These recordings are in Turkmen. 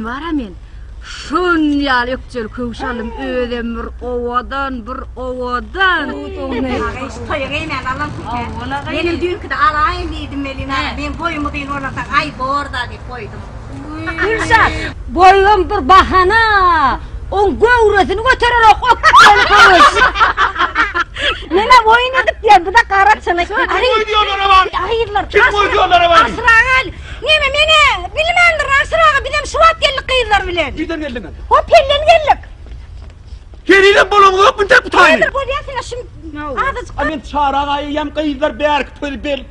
bar-a men. Şun ýaly ökjeli köwüş aldym, özem bir owadan, bir owadan. Toýa geýmän alansyň sen. Menem düýnkide alaýyn diýdim welin, meň boýum uzyn bolansoň, aý bor-da diýip goýdum. Gülşat, boýum bir bahana, oň göwresini göterenok ökjeli köwüş. Menä oýun edip diýen, bu-da gara çyny. Kim goýdy ýollara bany? Gyzlar. Kim goýdy ýollara bany? Aşyr aga, neme menä bilmändirin Aşyr aga, bizem şu wagt geldik gyzlar bilen. Nirden geldiňiz? Ho pellen geldik. Henizem bolaňyzokmy entek bu taýy? Häzir bolýar sene şu azajyk. A men Çary aga eýýäm gyzlar bärki peli bel.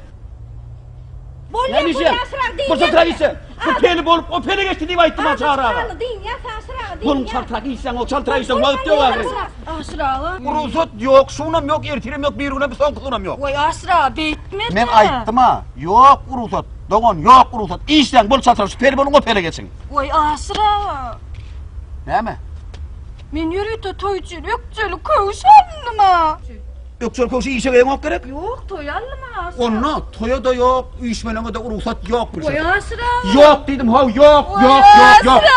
Bolýar bolýar Aşyr aga diýýär. Bursa traýsa. Bu peli bolup o pele geçdi diýip aýtdym Aşyr aga. Diýýär Aşyr aga diýýär. Boluň çaltrak işleň o çaltrak işleň wagt ýok ahyry. Aşyr aga. Rugsat ýok, şunam ýok, ertirem ýok, birigünem soňkusynam ýok. Waý Aşyr aga beýtme. Men aýtdym-a, ýok rugsat, dogan ýok rugsat. Işleň bol çaltrak şu peli boluň o pele geçiň. Waý Aşyr aga. Näme? Men ýörite toý üçin ökjeli köwüş aldym-a. Ökjeli köwşi işe geýeňok gerek? Ýok, toýa aldym-a Aşyr. Onda toýa-da ýok, üýşmeleňe-de rugsat ýok Gülşat. Waý Aşyr aga. Ýok diýdim, how, ýok, ýok, ýok, ýok. Aşyr aga.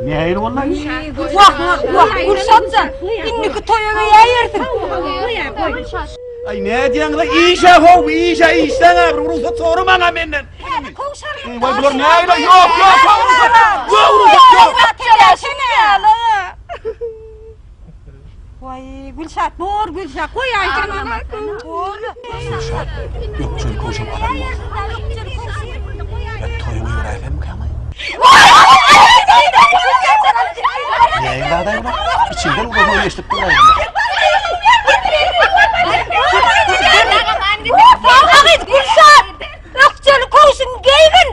Nähili boldy? Wah, wah, Gülşatjan, indiki toýa geýäýersiň. Aý, nädýäňiz-a? Işe how, işe, işleň-ä, bir rugsat soramaň-a menden. Waý, bular nähili? Ýok, ýok, how, rugsat. Ýok, rugsat, ýok. Waý, Gülşat, bor Gülşat, goýaýsaň. Bor. Gülşat, ökjeli köwşem alan bolsa. Ben toýuňy ýöräýsemmikäm aý? Näin zadaý bular? Içinden uzadyp eşidip dur aýdym. Gülşat, ökjeli köwşüň geýgin.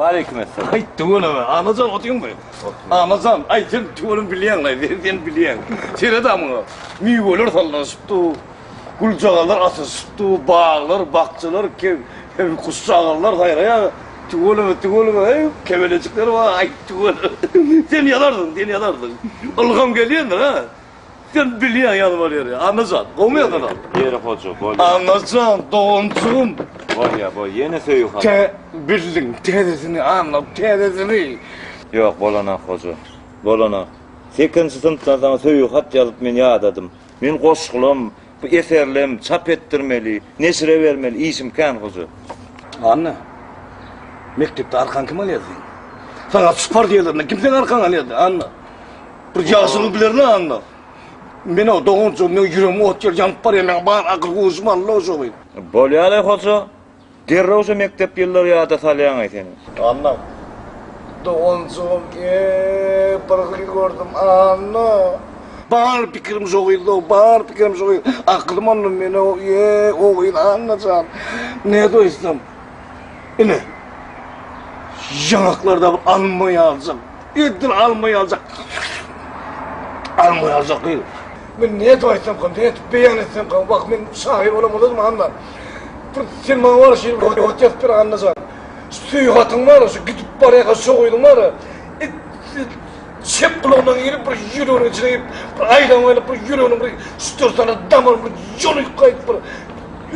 Waleýkim esselam. Aý tüweleme, Annajan otyňmy? Annajan, aý sen tüweleme bilýäň-laý, sen sen bilýäň. Seret-ä muňa. Miweler sallanyşyp dur, güljagazlar atyşyp dur, baglar, bakjalar, guşjagazlar saýraýar. Tüweleme, tüweleme, eý, kebelejikler bar, aý tüweleme. Sen ýazarsyň, sen ýazarsyň. Ylham gelýändir, hä? Sen bilýäň ýazmaly ýeri. Annajan, gowmy ýazalar? Ýeri hoja, bolýa. Annajan, doganjygym. Bolýa, bolýa. Ýene söýgi haty. Tä bildiň, täzesini, Anna, täzesini. Ýok, bolanak hoja. Bolanak. Sekizinji synpdan saňa söýgi hat ýazyp men ýadadym. Men goşgulam, bu eserlem çap etdirmeli, neşire bermeli, işim kän hoja. Anna, mekdepde arkaňy kim alýardy seň? Saňa çypar diýerlerinde kim seň arkaňy alýardy, Anna? Bir ýagşylygy bilerin Anna. Men-ow doganjygym, meň ýüregim ot ýaly ýanyp barýar, meň bar akyl huşum aldy-ow şo gyz. Bolýa-laý hoja. Derrew şo mekdep ýyllary ýada salýaň-aý sen. Anna. Doganjygym, eee, bir gyz gördüm, Anna. Bar pikirim şo gyzda-ow, bar pikirim şo gyz. Aklym aldy meni-ow, eee, o gyz, Anna jan. Nädip aýtsam. Ine, ýaňaklarda bir alma ýaljak. Edil alma ýaljak. Alma ýaljak gyz. Men nädip aýtsamkam, nädip beýan etsemkam, wah men şahyr bolamazym Anna. Bir sen maňa bar şeýle bir hat ýazyp ber Annajan. Şu söýgi hatyň bar, şu gidip barýarka şo gyzyň bar. Çep gulagyndan girip bir ýüreginiň içine girip, bir aýlanyp aýlanyp bir ýüreginiň bir üç-dört sany damaryny bir ýolyp gaýdyp bir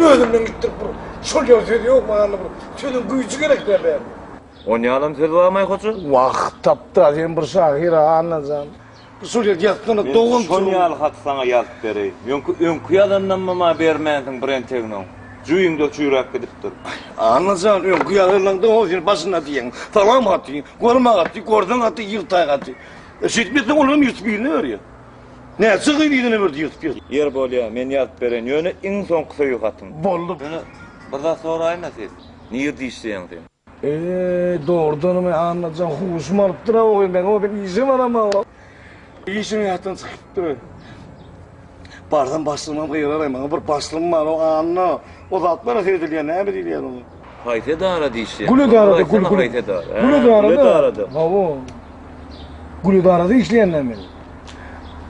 özünden gitdirip bir şol ýaly söz ýok maňa Anna bir sözüň güýji gerek däl bärde. Onýalam söz barmaý hoja? Wah, tapdy-a sen bir şahyr-a, Annajan. Bir şol ýerde ýazsana, Men şon ýaly haty saňa ýazyp bereýin. Ýöňki öňki ýazandanmam-a bermänsiň bir enteginiň. Jüýüňde çüýräp gidipdir. Annajan, öňki ýazanlaňda o sen başynda diýeň. Salam haty, görme haty, görseň haty, ýyrtaý haty. E, şeýdip ýetseň olaram ýyrtyp yzyna berýär. Näçe gyz yzyna berdi ýyrtyp ýyrtyp. Ýeri bolýa, men ýazyp bereýin. Ýöne iň soňky söýgi hatym. Boldy. Ýöne bir zat soraýyn-a sen. Nirde işleýäň sen? Eý, dogrudanam Annajan huşum alypdyr-a o gyz meň, o men işe baramok. Işim ýatdan çykypdyr. Barsam başlygymam gygyrar-aý maňa, bir başlygym bar o Anna. O zatlara seredilýär, näme diýilýär oňa? Haýsy edarada işleýäň? Gül edarada, gül, gül. Haýsy edara? Gül edarada. Gül edarada. Hawa. Gül edarada işleýän-dä men.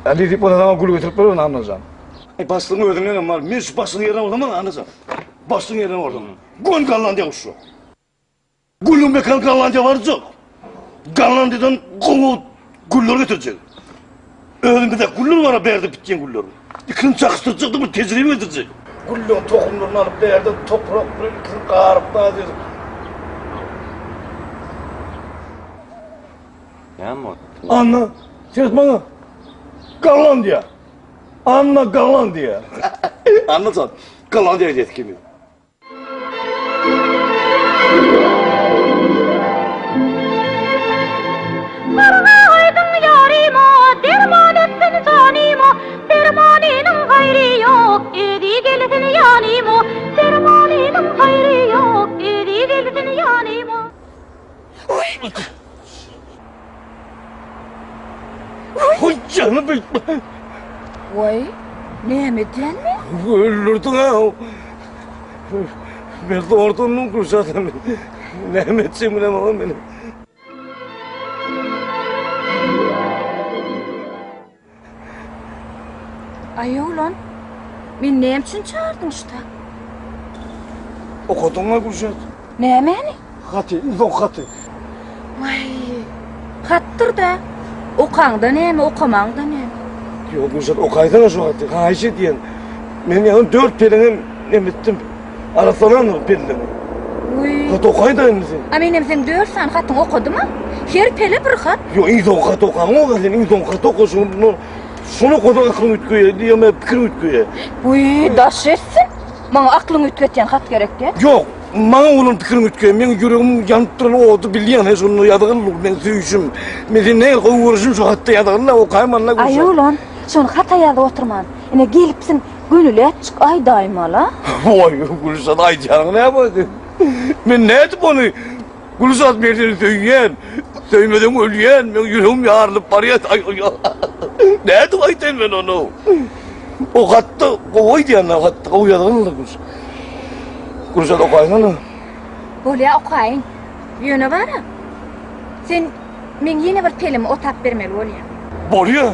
A nesip bolsa saňa gül getirip bererin Annajan. Aý başlygyň özünden bar. Men şu başlygyň ýerine bolsam Annajan. Başlygyň ýerine bolsam. Göni Gollandiýa uçjak. Gülüň mekan Gollandiýa barjak. Gollandiýadan gowy güller getirjek. Özümizde güller bar bärde bitýän güller. Ikisini çakyşdyrjak da bir tejribe getirjek. Gülleriň tohumlaryny alyp bärde toprak bilen ikisini garyp da Näme boldy? Anna, seret maňa. Gollandiýa. Anna Gollandiýa. Anna jan, Gollandiýa gidýäs ikimiz. Barga aýdyň ýaryma, derman etsin janyma, Dermanynyň haýry ýok, özi gelsin ýanyma, Dermanynyň haýry ýok, özi gelsin ýanyma. Hoý janymy beýtme. Waý, näme edýän men? Öldürdiň-ä. Men zordan Gülşat Näme etjegimi bilemok men. Aý oglan, meni näme üçin çagyrdyň şuta? Okadyňmy Gülşat? Nämäni? Haty, iň soňky haty. Waý, hatdyr-da. Okaňda näme, okamaňda näme? Ýok Gülşat, okaýsana şu haty, haýyş edýän. Men ýaňy dört peleňem nem etdim. Arassalandyr pelleňi. Wiý. Hat okaý-da indi sen. A menem seň dört sany hatyňy okadym-a. Her pele bir hat. Ýok, iň soňky haty okaňok sen, iň soňky haty oka şuny. Şuny okasaň aklyň üýtgeýär, diýeme pikiriň üýtgeýär. Wiý, daş etsin. Maňa aklyňy üýtgetýän hat gerek däl. Ýok, maňa bolan pikiriň üýtgeýär. Meň ýüregim ýanyp duran ody bilýän, he şonda ýazgyl meň söýüşim. Men seni nähili gowy görüşim şu hatda ýazgyl-la, okaýman-la Aý Gülşat. oglan, şony hata ýazyp oturman. Ine gelipsiň, Gönüläp çyk aýdaýmala. Waý Gülşat aýdýanyň näme? Men nädip ony Gülşat men seni söýýän. Söýmeseň ölýän. Meň ýüregim ýarylyp barýar. Nädip aýdaýyn men ony? O hatda gowy aýdýan hatda gowy ýazgyndyr Gülşat. Gülşat okaýsana. Bolýa okaýyn. Ýöne bara. Sen meň ýene bir pelimi otap bermeli bolýaň. Bolýa.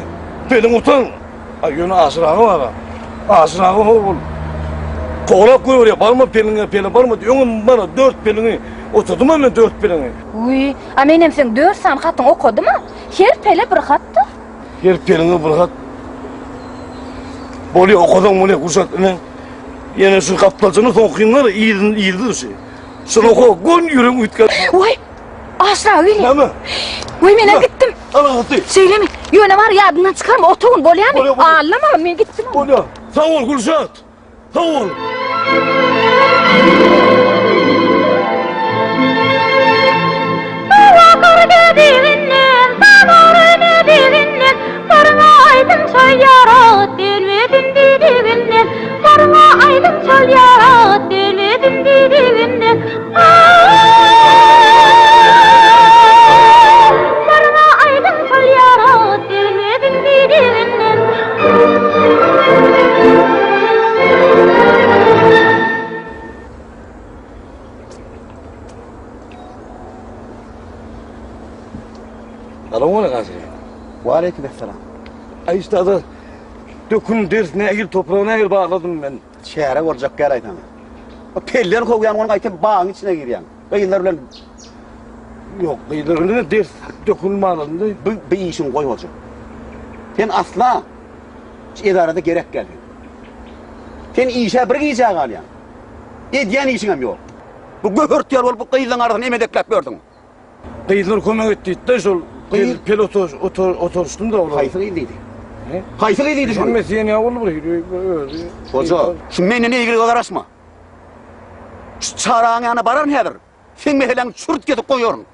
Peliň otan. Aý ýöne Aşyr aga bar-a. Aşyr aga ho ol kowalap goýberýär, barma peliňe, pele barma diýip. Öňem bar-a dört peliňi oturdym-a men dört peliňi. Wiý, a menem seň dört sany hatyňy okadym-a. Her pele bir hatdyr. Her peliňe bir hat. Bolýa, okasaň bolýa, Gülşat ine. Ýene şu gapdaljyny soňkyňlar yzyny yzdy şu. Şuny oka, gön ýüregiň üýtgär. Waý, Aşyr aga gelýär. Näme? Wiý, menem gitdim. Al haty. Şeýlemi? Ýöne bar ýadyndan çykarma, otagyn bolýamy? Bolýar, bolýar. Allama, men gitdim. Bolýar. Sag bol Gülşat. Sag bol. Sowakar nädiginden, samar nädiginden, Baryňa aýdym çalýar-a, dönmesin diýdiginden, Baryňa aýdym çalýar-a, dönmesin diýdiginden. Baryňa aýdym çalýar-a, dönmesin diýdiginden. Salam aleyküm. Waleýkim esselam. Aý üstada, dökün ders nähili topragy nähili bagladym men. Çäre boljak gel aýtana. O pelleri kowýan onuň gaýtam bagyň içine girýäň. Gyzlar bilen Ýok, gyzlar bilen ders dökün bagladym da. Bu bu işiňi goý hoja. Sen asla şu edarada gerek gel sen. Sen işe bir gijä galýaň. Edýän işiňem ýok. Bu göhert ýaly bolup bu gyzlaň arasyny emedekläp ýörsüň. Gyzlar kömek et diýdi-de şol Gyz? pel otur oturyşdym da olar. Haýsy gyz diýdi? Haýsy gyz diýdi şony? Hemmesi ýene boldy bir hili özi. Hoja, şu menden eýgilige garaşma. Şu çaraň ýanyna bararyn häzir. Seň meseläňi çürt kesip goýaryn.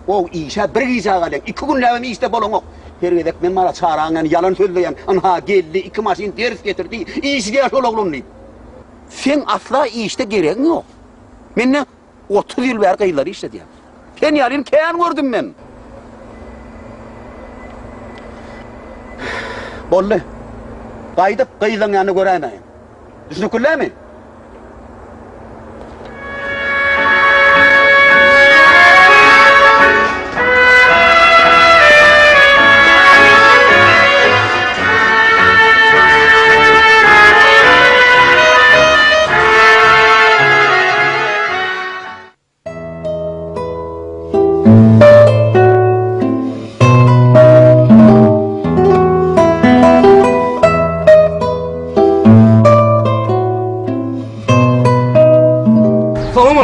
O işe bir gijä galýaň, iki günläbem işde bolaňok. Her gezek men bara çaraň ýany ýalan sözleýän, ynha geldi, iki maşyn ders getirdi, işgär şol oglan diýip. Seň asla işde geregiň ýok. Mende 30 ýyl bäri gyzlary işledýän. Sen ýalyny kän gördüm men. Boldy. Gaýdyp gyzlaň ýanyna göräýmäýin. Düşünip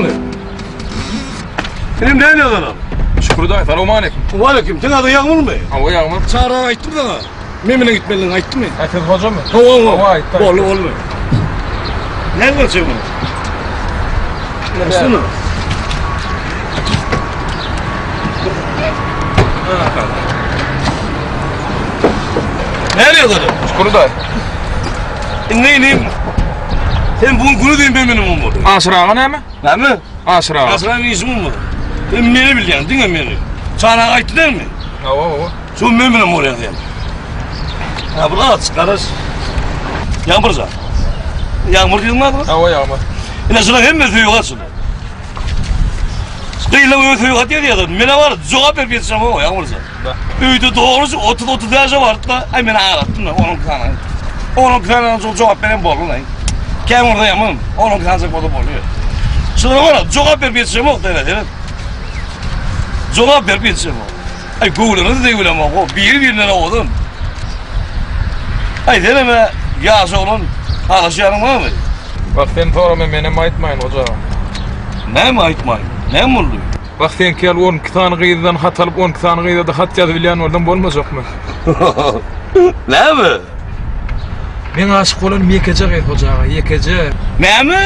ony. Inim näme ýazanam? Şükür daýy, salowmaleýkim. Waleýkim, seň adyň Ýagmyrmy? Hawa, Ýagmyr. Çaryga aýtdym saňa. Men bilen gitmelidigini aýtdymy? Hä, siz hojamy? Hawa, hawa. Hawa, aýtdy. Boldy, boldy. Näme bolçak muny? Şunu. Näme ýazanam? Şükür daýy. Indi inim. Sen bu gün güni diýen men benim olmaly. Aşyr aga näme? Näme? Aşyr aga. Aşyr aga işim olmaly. Sen meni bilýän, diňe meni. Çana aýtdy dälmi? Hawa, hawa. Şu men bilen bolýan sen. Ha, bu aç, garaş. Ýagmyrja. Ýagmyr diýdiň mi? Hawa, ýagmyr. Ine şuna hemme söýgi açyl. Gyýylan öz söýgi atýar ýa-da mene bar, jogap berip ýetişem o ýagmyrja. Öýde dogrusu 30-30 ýaşa bardy-da, aý men aglatdym da, onuň sana. Onuň sana jogap beren boldy lan. Käm orada ýaman, onuň sana boldy bolýar. Şuna bar, jogap berip ýetişem ok däl, evet. Jogap berip ýetişem ok. Aý göwrüňiz degilem ok, biri-birinden owadan. Aý senem ýaş oglan, halaşýanyň barmy? Bak sen sorama menem aýtmaýyn goja. Näme aýtmaýyn? Näme boldy? Bak seňki ýaly 12 sany gyzdan hat alyp 12 sany gyza-da hat ýazyp bilýän bolsaň bolmajakmy? Näme? Meň aşyk bolanym ýekeje gyz Hoja aga, ýekeje. Näme?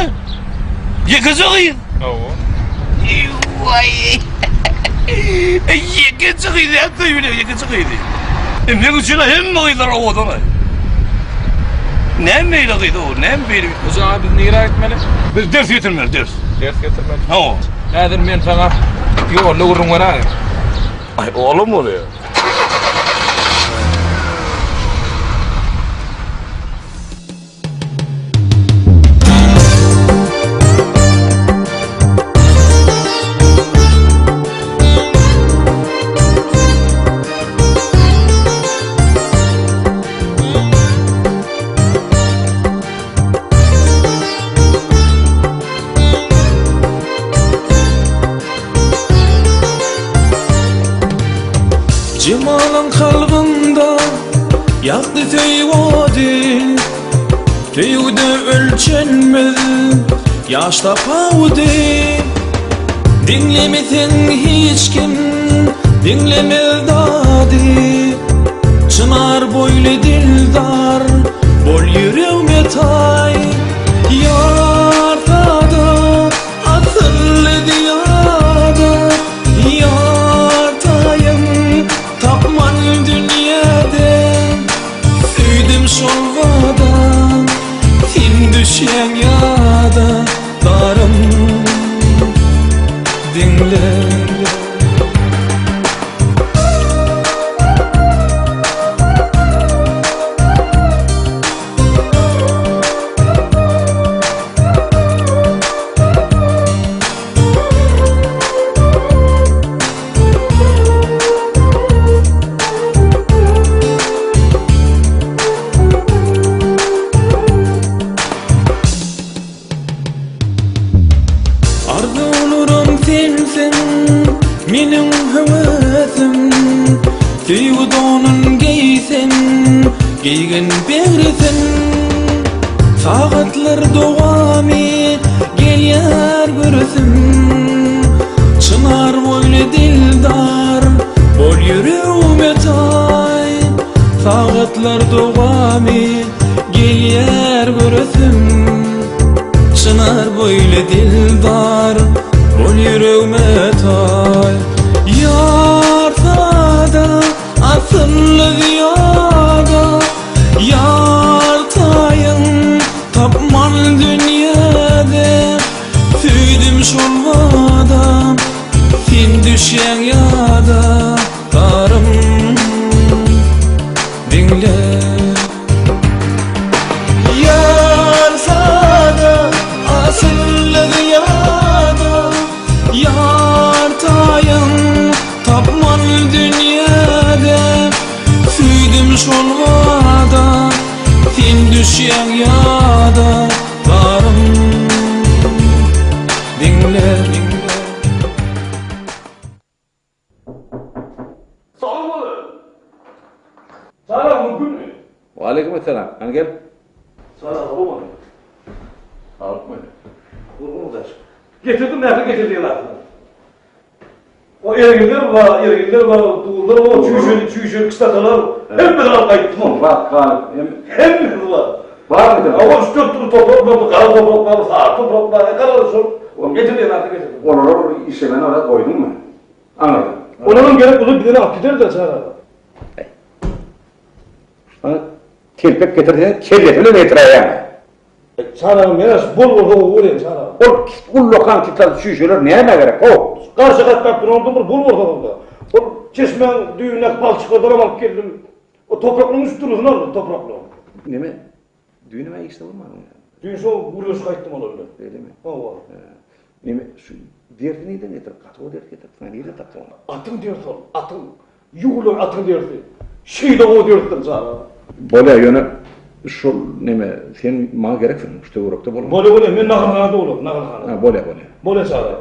Ýekeje gyz? Hawa. Waý. Ýekeje gyz nätdi bile ýekeje gyzy? E meň üçin hemme gyzlar owadan. Näme beýle gyz o? Näme beýle? Hoja aga biz nirä gitmeli? Biz ders getirmeli, ders. Ders getirmeli. Hawa. Häzir men saňa ýolda gürrüň beräýin. Aý, olam bolýar. Jemalyň kalbymda ýakdy söýgi ody Söýgüde ölçenmez ýaş tapawudy Diňlemeseň hiç kim diňlemez dady Çynar boýly dildar bol ýüregme taý Ýar sada asylly zyýada Ýar taýyn tapman dünýäde Söýdüm şol bada sen düşýäň ýada Darym diňle. Arzuwlarym sensiň, meniň höwesim Söýgi donun geýseň, geýgin begrisin Sagatlar dowamy gelýär göresim Çynar boýly dildar, bol ýüregime taý Sagatlar dowamy Gelýär göresim Çynar boýly dildar Bol ýüregime taý Ýar sada asylly zyýada Ýar taýyn tapman dünýäde Söýdüm şol bada Sen düşýäň ýada Garym diňle. Ýar sada asylly zyýada Ýar taýyn tapman dünýäde Söýdüm şol bada sen düşýäň ýada Garym diňle. Sag boluň. Salam mümkinmi? Waleýkim essalam. Hany gel. Salam bolmaly. Saglyk meni. Gurgun daş. Getirdim nähili getirdiň aslynda? O erginler bar, erginler bar, duzlar bar, çüýşeli, çüýşeli kislatalar, hemmesini alyp gaýtdym ony. Bak, galyp, hem Hemmesi bar. Barmy sen? Awa, üç dört dürli toprak bar, gara toprak bar, sary toprak bar, gara şol. Getirdim, aslynda getirdim. Olary işlemän ara goýduňmy? Aňyrda. Olaram gerek bolsa bizden alyp gider-de çaga. Şuna telpek getirseň, kellesi bilen getiräýýäň. Çaragym ýaraş bol bolsa gowy bolýar çaragym. Ol ullakan kital çüýşeler nämä gerek how? Garşy gatnap durandan bir bol bolsa onda. Ol çeşmäň düýbündäki palçyklardanam alyp geldim. O topraklaryň üç dürlüsini aldym topraklaryň. Neme? Düýn näme işde bolmadyň ýa? Düýn şo gürleşip gaýtdym olar bilen. Beýlemi? Hawa. Neme şu dersi nirden getirip, gaty gowy ders getiripsiň, nirden tapdyň ony? Atyň dersi ol, atyň. Ýuwulan atyň derisi. Şeýle gowy derisidir çaga. Bolýa ýöne şol neme sen maňa gereksiň şu töwerekde bolma. Bolýa bolýa men naharhanada bolaryn naharhanada. Ha bolýa bolýa. Bolýa çaga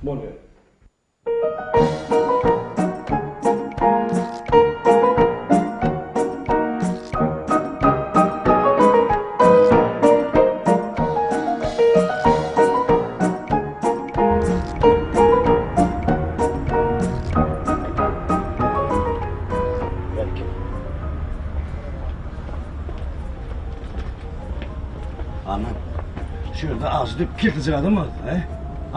bolýa. Anam, şu ýerde ajy diýip keltejik adam bardyr, he?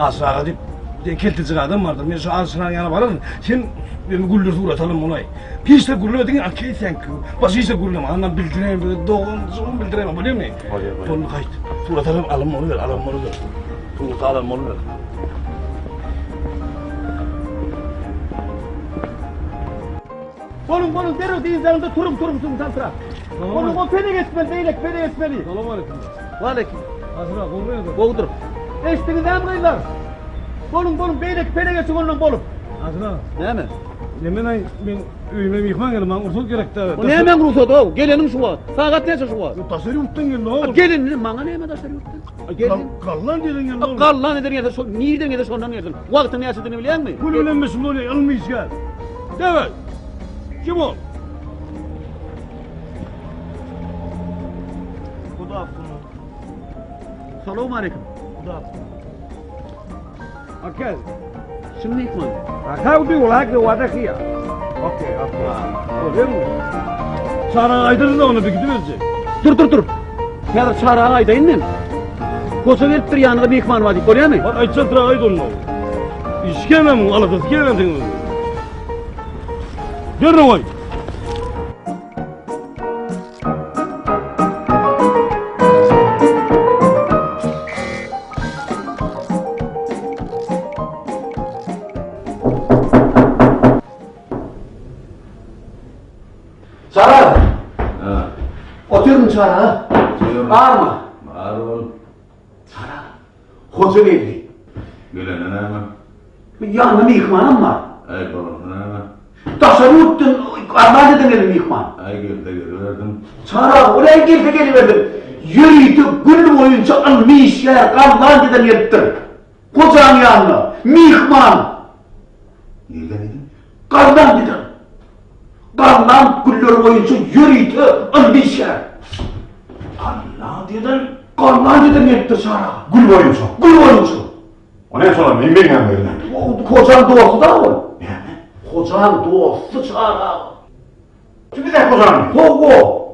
Ajy aga diýip diýen keltejik adam bardyr. Men şu ajynyň ýanyna bararyn. Sen meni güldür surat alyn bolaý. Hiç de gürleme diňe okey thank you. Başga hiç de gürleme. Anam bildireýin bir doganjygym bildireýin bolýarmy? Bolýar, bolýar. Boldy gaýt. Surat alyp alyn boluber, alyn boluber. Surat alyn boluber. Boluň, boluň, derrew dynjaňda turuň, turuň, turuň, çaltrak. Boluň, o pele geçmeli, beýleki pele geçmeli. Salam aleyküm. Waleýkim. Azyra, gowmy? Gowudyr. Eşitdiňizmi gyzlar? Boluň, boluň, beýleki pele geçiň ondan bolup. Azyra. Näme? Nemen aý, men öýüme myhman geldi, maňa rugsat gerek-dä. O nämäň rugsady-ow? Geleniň şu wagt. Sagat näçe şu wagt? Daşary ýurtdan geldi-ow. Gelin, maňa näme daşary ýurtdan? Gelin. Gollandiýadan geldi. Gollandiýadan gelse, şol nirden gelse şondan gelsin. Wagtyň näçedigini bilýäňmi? Gül bilen meşgul bolýar, ylmy işgär. Dewet. Kim ol? Good afternoon. Salam aleyküm. Good afternoon. Okay. Şu myhman. How do you like the water here? Okay, okay. Görüyor Çara aýdyrys da onu bir gidiberjek. Dur dur dur. Häzir çaraga aýdaýyn men. Goja gelipdir ýanyňa myhman bar diýip bolýarmy? Bak aýtsa tura aýt onu. Işgemem, aladasy gelmem seň. Derrew aýt. Çara! Ha. Otyrmy Çara? Barmy? Bar ol. Çara. Hoja geldi. Gelene näme? Ýanynda myhmanam bar. Äý bolanda näme? Daşary ýurtdan Gollandiýadan gelen myhman. Äý gelse geliberdim. Çara, ol äý gelse geliberdim. Ýörite gül boýunça ylmy işgär Gollandiýadan gelipdir. Hojanyň ýanyna. Myhman. Nirden diýdiň? Gollandiýadan. Golland gülleri boýunça ýörite ylmy işgär. Gollandiýadan? Gollandiýadan gelipdir Çary aga. Gül boýunça? Gül boýunça. O näme şolar meň meňňäm geldi? Hojaň dosty da ol. Näme? Hojaň dosty Çary aga. Şu bize hojamy? Hawa.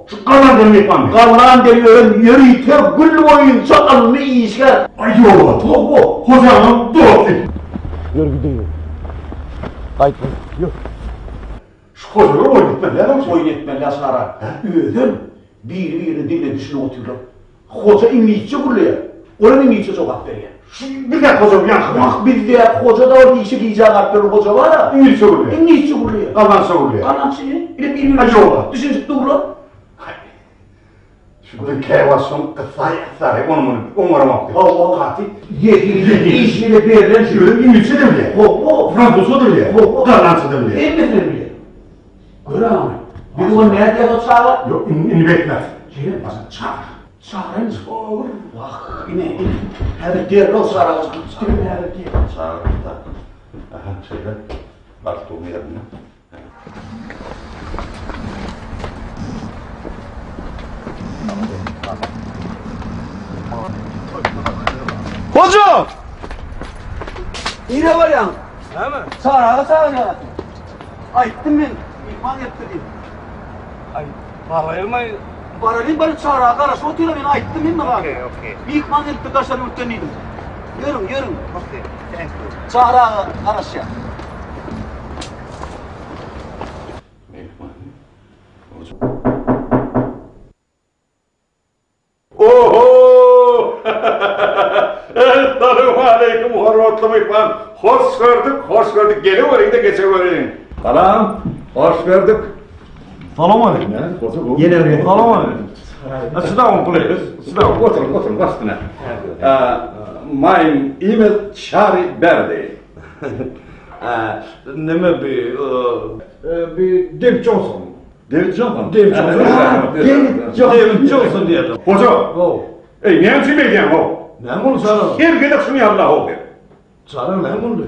Şu Gollandiýadan myhmanmy? Gollandiýada ýören ýörite gül boýunça ylmy işgär. Aý ýok. Hawa. Hojaňam dosty. Ýör gideýin. Gaýt, ýör. Şu hojalar oýun etmeli däl Oýun etmeli däl Çary. Özem biri-birine diline düşünip otyrlar. Hoja iňlisçe gürleýär. Olam iňlisçe jogap berýär. Şu bizdäki hoja ýaňky. Wah bizdäki hoja-da ol işe gijä galyp ýören hoja bar-a. Iňlisçe gürleýär. Iňlisçe gürleýär. Gollandça gürleýär. Gollandça ile bir-birine düşünişip durlar. Şu gün käwagt şoň gyssaý gyssaý ony muny oňaramok diýip. Hawa. Gaty Ýedi iş ýere berlen şu. Özem iňlisçe-de bilýär. Hawa. Fransuzça-da bilýär. Hawa. Gollandça-da bilýär. Hemmesini bilýär. Gör agamy. Biz ony nädýäs o çaga? Ýok, indi indi betmez. Şeýle başa çagyr. Çagyraýyn. Wah, ine, ine. Häzir derrew çagyraly. Çagyr, häzir derrew. Çagyr-da. Aha, şeýle. Galstugyň ýerinde. Hoja! Nirä barýaňyz? Näme? Çary aga çagyrýar. Aýtdym men, myhman gelipdir diýip. Aý, baraýylmaý. Baralyň, baryp Çary aga garaşyp otyr-a, men aýtdym hemme zady. Okey, okey. Myhman gelipdir daşary ýurtdan diýdim. Ýörüň, ýörüň. Okey, thank you. Çary aga garaşýar. Oho! Essalawmaleýkim, hormatly myhman. Hoş gördük, hoş gördük. Geleweriň-de geçeweriň. Salam, hoş gördük. Salam aleýkum. Ýene bir. Salam aleýkum. Sit down, please. Sit down, oturyň, oturyň, baş üstüne. My name is Çary Berdi. Neme bi, bi David Johnson. David Johnson. David Johnson. David Johnson. David Johnson diýerler. Hoja. Ho. Eý, näme üçin beýdýäň, ho? Näme boldy Çary? Her gezek şuny ýaly-la, ho, sen. Çary näme boldy?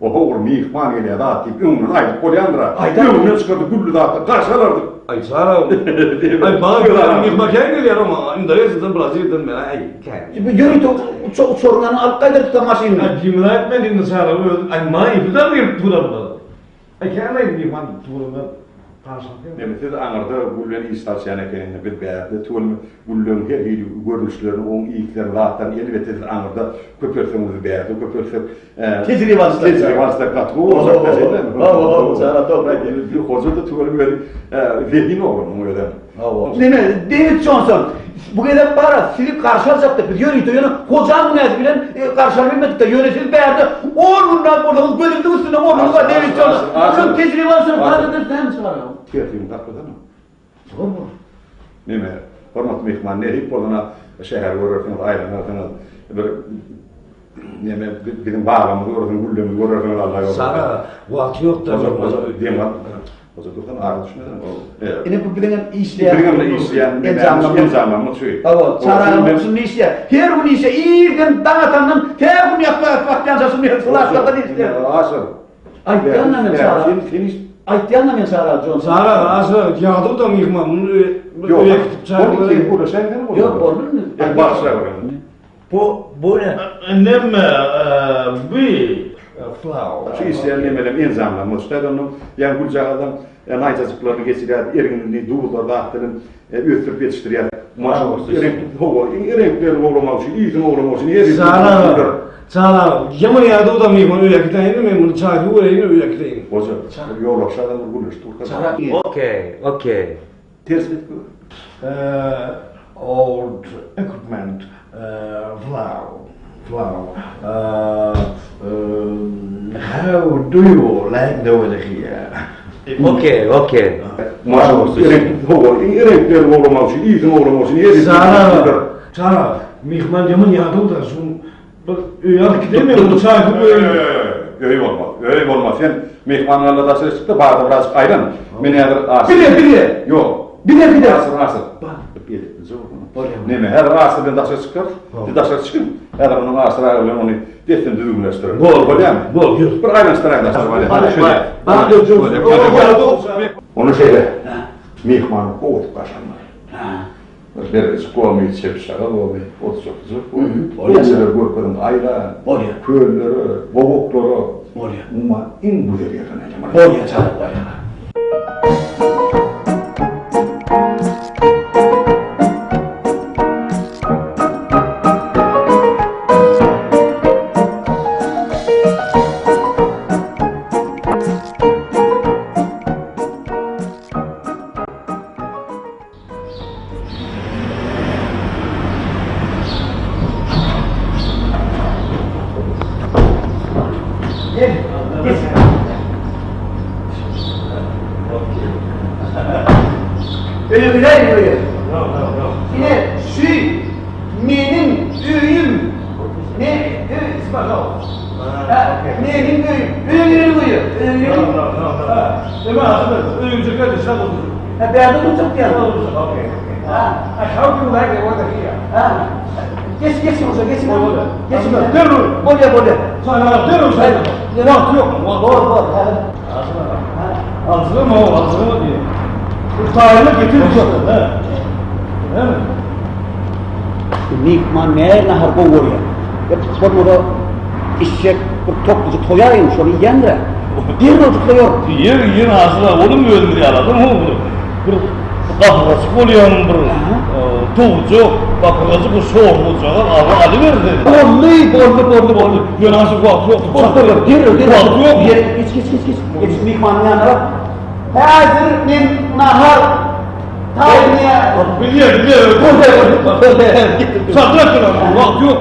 Oho, bir myhman gelýär zat diýip öňünden aýdyp bolýandyr-a. Öňünden çykardy gülli zatlar, garşy alardyk. Aý Çary, aý maňa gelýän myhman kän gelýär oňa. Indoneziýadan, Braziliýadan men aý kän. Ýörite uçar uçaryndan alyp gaýdardyk-da maşynyny. Aý diýmeli aýtmaýyn indi Çary özüm. Aý maňa ýypydan gelip duranlar. Indi siz aňyrda gül bilen iş salşýan ekeniňiz, biz bärde tüweleme gülleriň her hili görnüşlerini, oň yslerini, zatlaryny elbetde siz aňyrda köpeltseňiz biz bärde köpeltsek, Tejribe alyşsak. Tejribe alyşsak gaty gowy boljak da şeýdemi? Hawa, hawa, Çary dogry aýdýar. Hoja-da tüweleme özi zehin oglan muň özem. Hawa. Neme, Dewid Jonson, bu gezek bar-a, sizi garşy aljakdyk biz ýörite, ýöne Hojaň günäsi bilen garşy alybilmedik-de, ýöne siz bärde on günläp bolsaňyz gözümiziň üstünde ornuňyz bar, Dewid Jonson. Şol tejribe alşyň, hazirden näme çykarýaň? Tertibiňi saklasana. Zor bor. Neme, hormatly myhman, nesip bolsa şäheri görersiňiz, aýlanarsyňyz, bir Neme biziň bagymyzy görersiň, güllerimizi görersiňiz Alla ýoly. Sara wagty ýok da. Hoja hoja dem al. Hoja dursan ara düşmeden. Ine bu biziň hem işleýän. Biziň hem işleýän enjamlarymyz enjamlarymyz şu. Hawa, çaragymyz şunda işleýär. Her gün işe irden daň atandan tä gün ýatma batýança şunda sulaşlardan işleýär. Aşyr. Aýtýan men Sara. Sen sen iş Aýtýan men Sara Jon. Sara aşyr ýadyw da myhman muny öýe gitip çagyr. Ýok, boldy. Başla. Bu bu ne? Neme bu flower. Şu işleýän nemelem enjamlam bolşy da onuň ýa güljagazam naýzajyklaryny geçirýär, erginini duzlar zat bilen ösdürip ýetişdirýär. Reňk howa, reňkleri gowlamak üçin, ýüzüni gowlamak üçin her Çaga, çaga, ýaman ýadaw da myhman öýe gideýin men muny çaý suw bereýin öýe gideýin. Hoja, ýolagçy adamlar gürleşip durka. Okey, okey. Ters edip gör. Old equipment flow flow How do you like the weather here? Okey, okey. Hawa, reňkleri gowlamak üçin, ýüzüni gowlamak üçin her Çara, çara, myhman ýaman ýadaw-da, şu Bir öýe alyp gideýin men, çaý suw goýaýyn. Öý bolmaz, öý bolmaz. Sen myhmanyň alnynda daşary çyk-da, bagda birazjyk aýlan. Men häzir Aşyr. Bile, bile. Ýok. Bile gideris. Aşyr, Aşyr. Neme, häzir Aşyr bilen daşary çykarys. Siz daşary çykyň. Häzir onuň Aşyr aga bilen ony dessin düzgünleşdireris. Bol. Bolýarmy? Bol, ýör. Bir aýlanyşdyraýyn daşary barýan. Ony şeýle. Myhmany gowy edip garşy almaly. Bir bergijik gomy, çepşaga gomy, otjak-bujak gomy. Bolýar. Görkeziň aýla, Bolýar. Köllere, gowaklara. Bolýar. Umuman iň güzel ýerden aýlamaly. Bolýar, çaga, bolýar. Öýe giräýiň öýe. Ine şu meniň öýüm. Ne öý Meniň öýüm. Öýe girelim öýe. Öýe girelim. Neme öýüňe geldi, şa boldy. Ha bärde durjak diýýär. Okey, okey. Ha, how do you like the weather here? Ha. Geç geç hoca geç. Geç. Derru. Bolýar bolýar. Sana derru sen. Wagt ýok. Bor bor. Alzyrma o, alzyrma diýýär. Bu taýyny getir işte. Ha. Näme? Myhman näme nahar gowy görýär? Bolmasa. Işjek bir toklyjy toýaýyn, şony iýendir-ä. Derrewjik soýaryn. Iýer, iýer Aşyr aga, olam özümiz ýaly adam how bir. Bir gapyrgaçyk bolýan bir towujak, gapyrgajyk bir şorlujagaz awy alyber sen. Boldy, boldy, boldy, boldy. Ýöne Aşyr wagt ýok. Derrew, derrew. Wagt ýok. Geç, geç, geç, geç. Geç, myhmanyň ýanyna bar. Häzir men nahar taýynlaýan. Bilýär, bilýär. Çakyr etdiler, wagt ýok.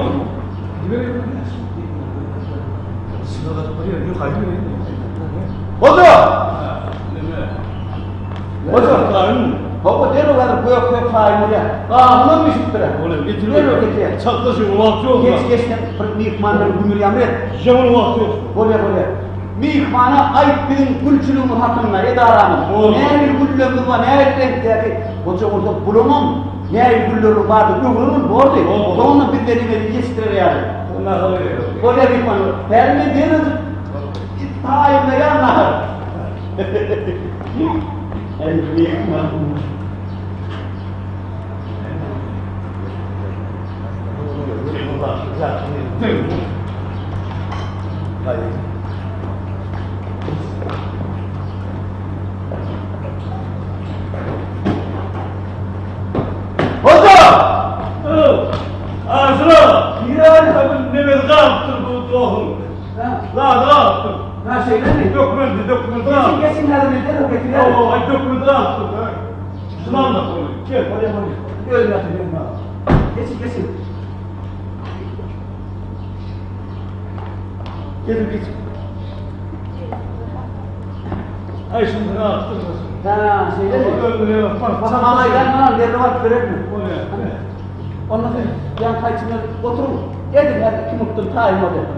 Hoja! Hoja! Hawa, derrew häzir gök gök taýyn bolýar. Gabynam bişipdir. Derrew getirýär. Çakda şu wagt ýok. Geç, geç sen bir myhman bilen gümür ýamyr et. Ýaňy wagt ýok. Bolýar, bolýar. Myhmana aýt biziň gülçüligimiz hakynda, edaramyz. Nähili güllerimiz bar, nähili reňkdäki. Hoja bolsa bulaňam nähili gülleriniň bardygyny öwrenen bordy. Soňundan bizden emeli ýetişdirer ýaly. Bolýar myhman. Häzir men derrew taýynlaýan nahar. Äý myhman. Hoja! Aşyra! Nemesi galypdyr bu dohuň. Zady galypdyr. Ha şeýlemi? Dökmedi, dökmedi. Geçin, geçin häzir men derrew getirýärin. Hawa, dökmedi galypdyr. Şuny almak bolýar. Gel. Bolýar, bolýar. Özüm ýatyryn. Geçin, geçin. Geçin, geçin. Aý şuny galypdyr. Ha, şeýlemi? Maňa aýdan maňa derrew alyp berermi? Bolýar. Onda siz ýan taýçyny oturyň. Edil häzir 2 minutdan taýyn bolýar.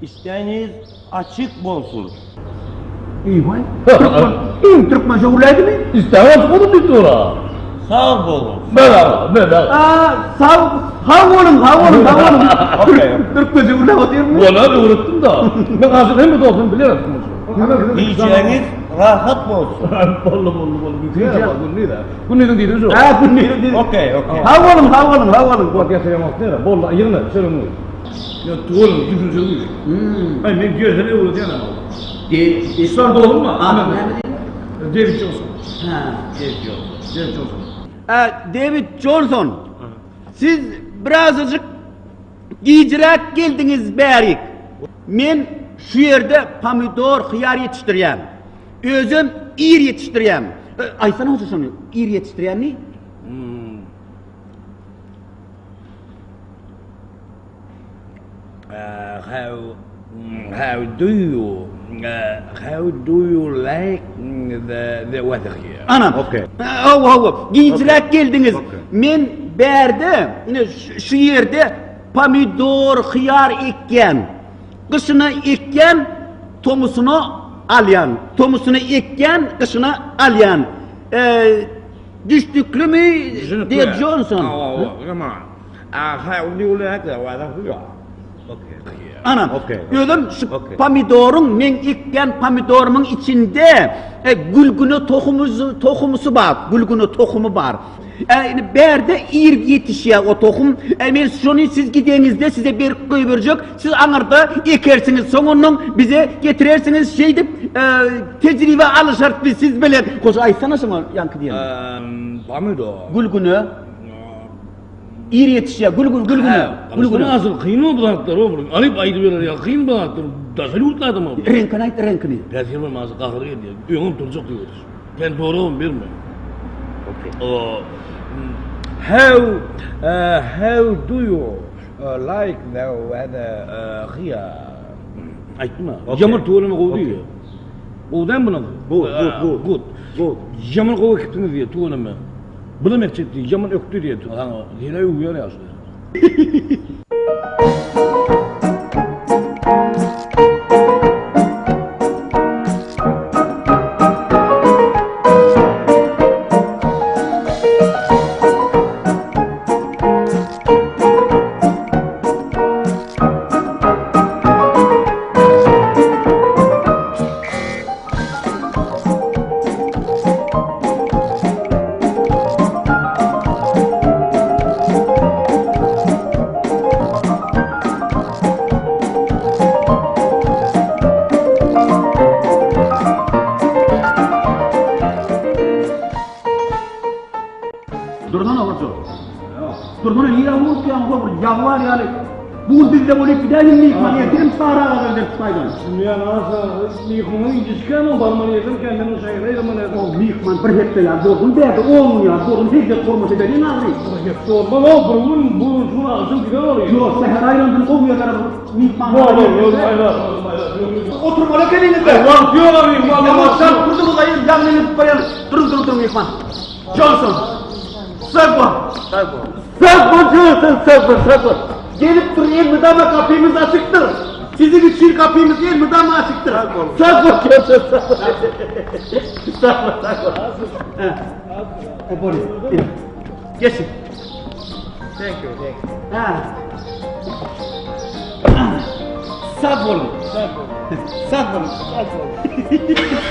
Isteğiniz açık bolsun. Eý-waý, türkmen, iň türkmençe gürläýdimi? Isteği açık bolsun diýip dur-a. Sag bolun. Merhaba, merhaba. Aa, sag, sag boluň, sag boluň, sag boluň. Türkmençe gürläp otyrmy? Wala öwretdim da. Men asyl hemme dostum bilýär türkmençe. Gijäňiz rahat bolsun. Boldy, boldy, boldy. Gündiz, gündiz diýdi şu. Ha, gündiz diýdi. Okey, okey. Sag boluň, sag boluň, sag boluň. Bak ýatyrýan wagt näre? Boldy, ýygna, şöyle. Ýa tuwalym, düşünjeli diýdi. Aý, men gelsene öwredýän ama. Işler dolumy? David Johnson. Ha. David Johnson. David Johnson. David Johnson. Siz birazajyk gijiräk geldiňiz bärik. Men şu ýerde pomidor, hyýar ýetişdirýän. Özem ir ýetişdirýän. Aýtsana hoja şony, ir ýetişdirýänmi? How how do you how do you like the the weather here? Ana. Okay. Hawa, hawa. Gijräk geldiňiz. Men bärde, ine şu ýerde pomidor, hyýar ekýän. Gyşyna ekýän, tomusyna alýan. Tomusyna ekýän, gyşyna alýan. Düşnüklimi, Ded Jonson? Hawa, hawa. How do you like the weather here? Ana, özem şu pomidoryň, meň ekýän pomidorymyň içinde e, gülgüne tohumy, tohumysy bar, gülgüne tohumy bar. E, indi bärde ir ýetişýär o tohum. E, men şony siz gideňizde size berip goýberjek, siz aňyrda ekersiňiz, soň ondan bize getirersiňiz, şeýdip e, tejribe alyşarys biz siz bilen. Goşa aýtsana şoňa ýaňky diýen. Pomidor. Gülgüne. Ir ýetişýär, gül gül gül güne. Gül güne. Asyl kyn bu zatlar, o bir alyp aýdyp berer ýa kyn bu zatlar. Daşary ýurtly adam ol. Reňkini aýt, reňkini. Päsgel bolmasa gahary gelýär. Öňem turjak diýip otyr. Sen soragam berme. Okay. How how do you like the weather here? Aýtma. Ýaman tuweleme gowy diýýär. Gowy dämi bular? Good, good, good. Good. Good. Ýaman gowy ekipsiňiz diýýär tuweleme. Bulam etjek diýýär, ýaman ökde diýýär. Saňa ýene öwýär ýaşuly. Dursana hoja. Dursana nirä urupýaň ho bir ýag bar ýaly. Bu gün bizde bolup gidäýin myhman ertirem Sary aga gider tutaýdan. Dünýä nasa myhmanyň gijikkämi barmaly ýerden kendini şähere aýlamaly ýerden. O myhman bir hepde ýaly bolsun bärde on gün ýaly bolsun hezzet hormat edeliň ahyry. Bir hepde bolmaz o bir gün bu gün şu gün agşam gider ol. Ýok şähere aýlandym gowy ýerlere myhman. Bor bor özüm aýlar özüm aýlar. Oturmaly ekeniňizde. Wagt ýok a myhman. Ýaman çalt durduňyz aýy ýaňy edip barýan. Duruň duruň duruň myhman. Johnson. Sag bol. Sag bol. Sag bol Johnson, sag bol, sag bol. Gelip dur, elmydama gapymyz açykdyr. Siziň üçin gapymyz elmydama açykdyr. Sag bol. Sag bol Johnson, sag bol. Sag bol, sag bol. Ha. Bolýar. Geçin. Thank you, thank you. Ha. Sag boluň. Sag bol. Sag boluň. Sag bol.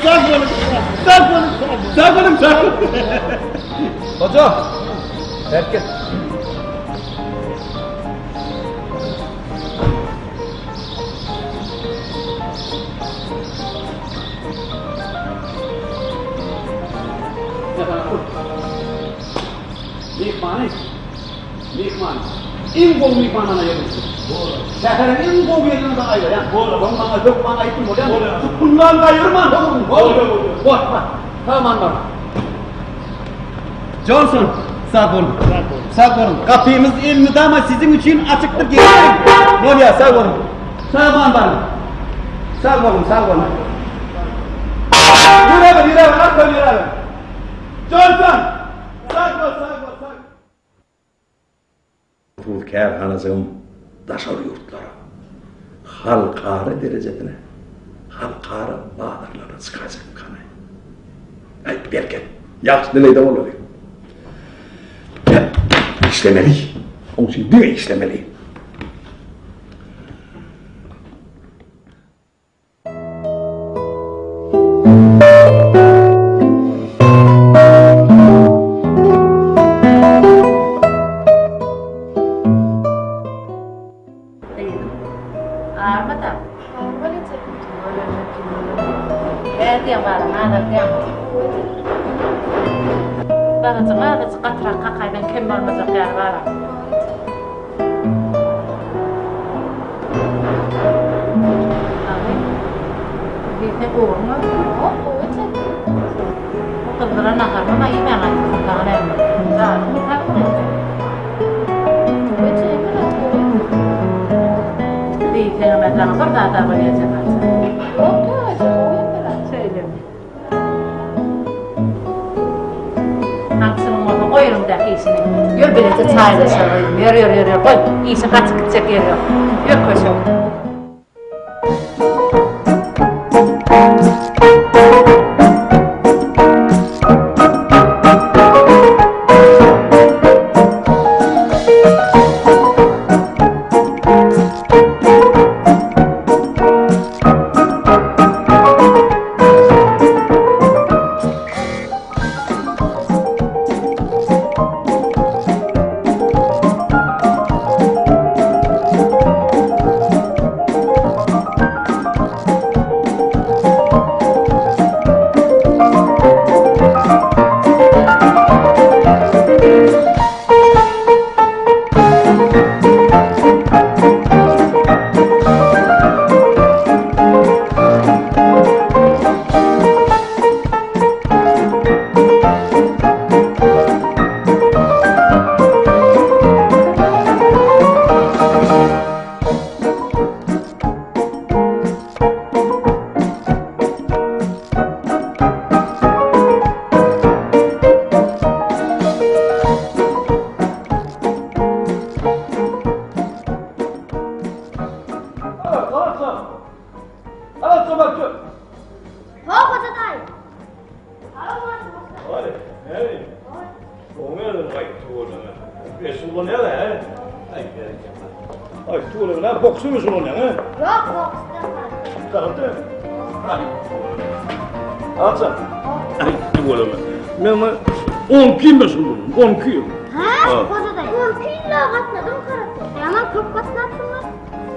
Sag boluň. Sag boluň. Sag boluň. Sag boluň. Hoja. Herkes. Myhmany Myhman. Iň gowy myhmanhana ýerleşdi. Şäheriň iň gowy ýerine de aýlaýan. Oň maňa hökman aýtdym bolýamy? Şu puldan gaýyrman höküm. Gorkma. Sag bar. Johnson, sag boluň. Sag boluň. Gapymyz elmydama siziň üçin açykdyr. Gelin. Bolýar, sag boluň. Sag baryň. Sag boluň, sag boluň. Ýüregiň, ýüregiň, arkaýyn ýüregiň. Johnson! Sag bol, sag bol, sag. Hususy kärhanajygym daşary ýurtlara, halkara derejesine, halkara bazarlara çykajakmykanaý? Aý, berket, ýagşy dilegde bolaly. Işlemeli. Oň üçin diňe işlemeli. Gyzym. Armada. Nädýäň balam, azaldýaňmy? Balajyk azajyk gatyrak kakaýdan kem bolmajak ýaly balam. Agy. Diýseň gowumy? Ýok, gowy eje. Bu gyzdyran naharyňam-a iýmän gaýdypsyň, saňa näme? Janyň sagmy? Gowy eje, hemme zat gowy. zat-a bolýar Jemaljan. Ýok, täze, gowy hemme zat. Şeýlemi? Aňçylygyň bolsa goý öňdäki işini. Ýör bileje çaýlaşaly. Ýör, ýör, ýör, ýör, goý. Işiň gaçyp gitjek ýeri ýok. Ýör köşek.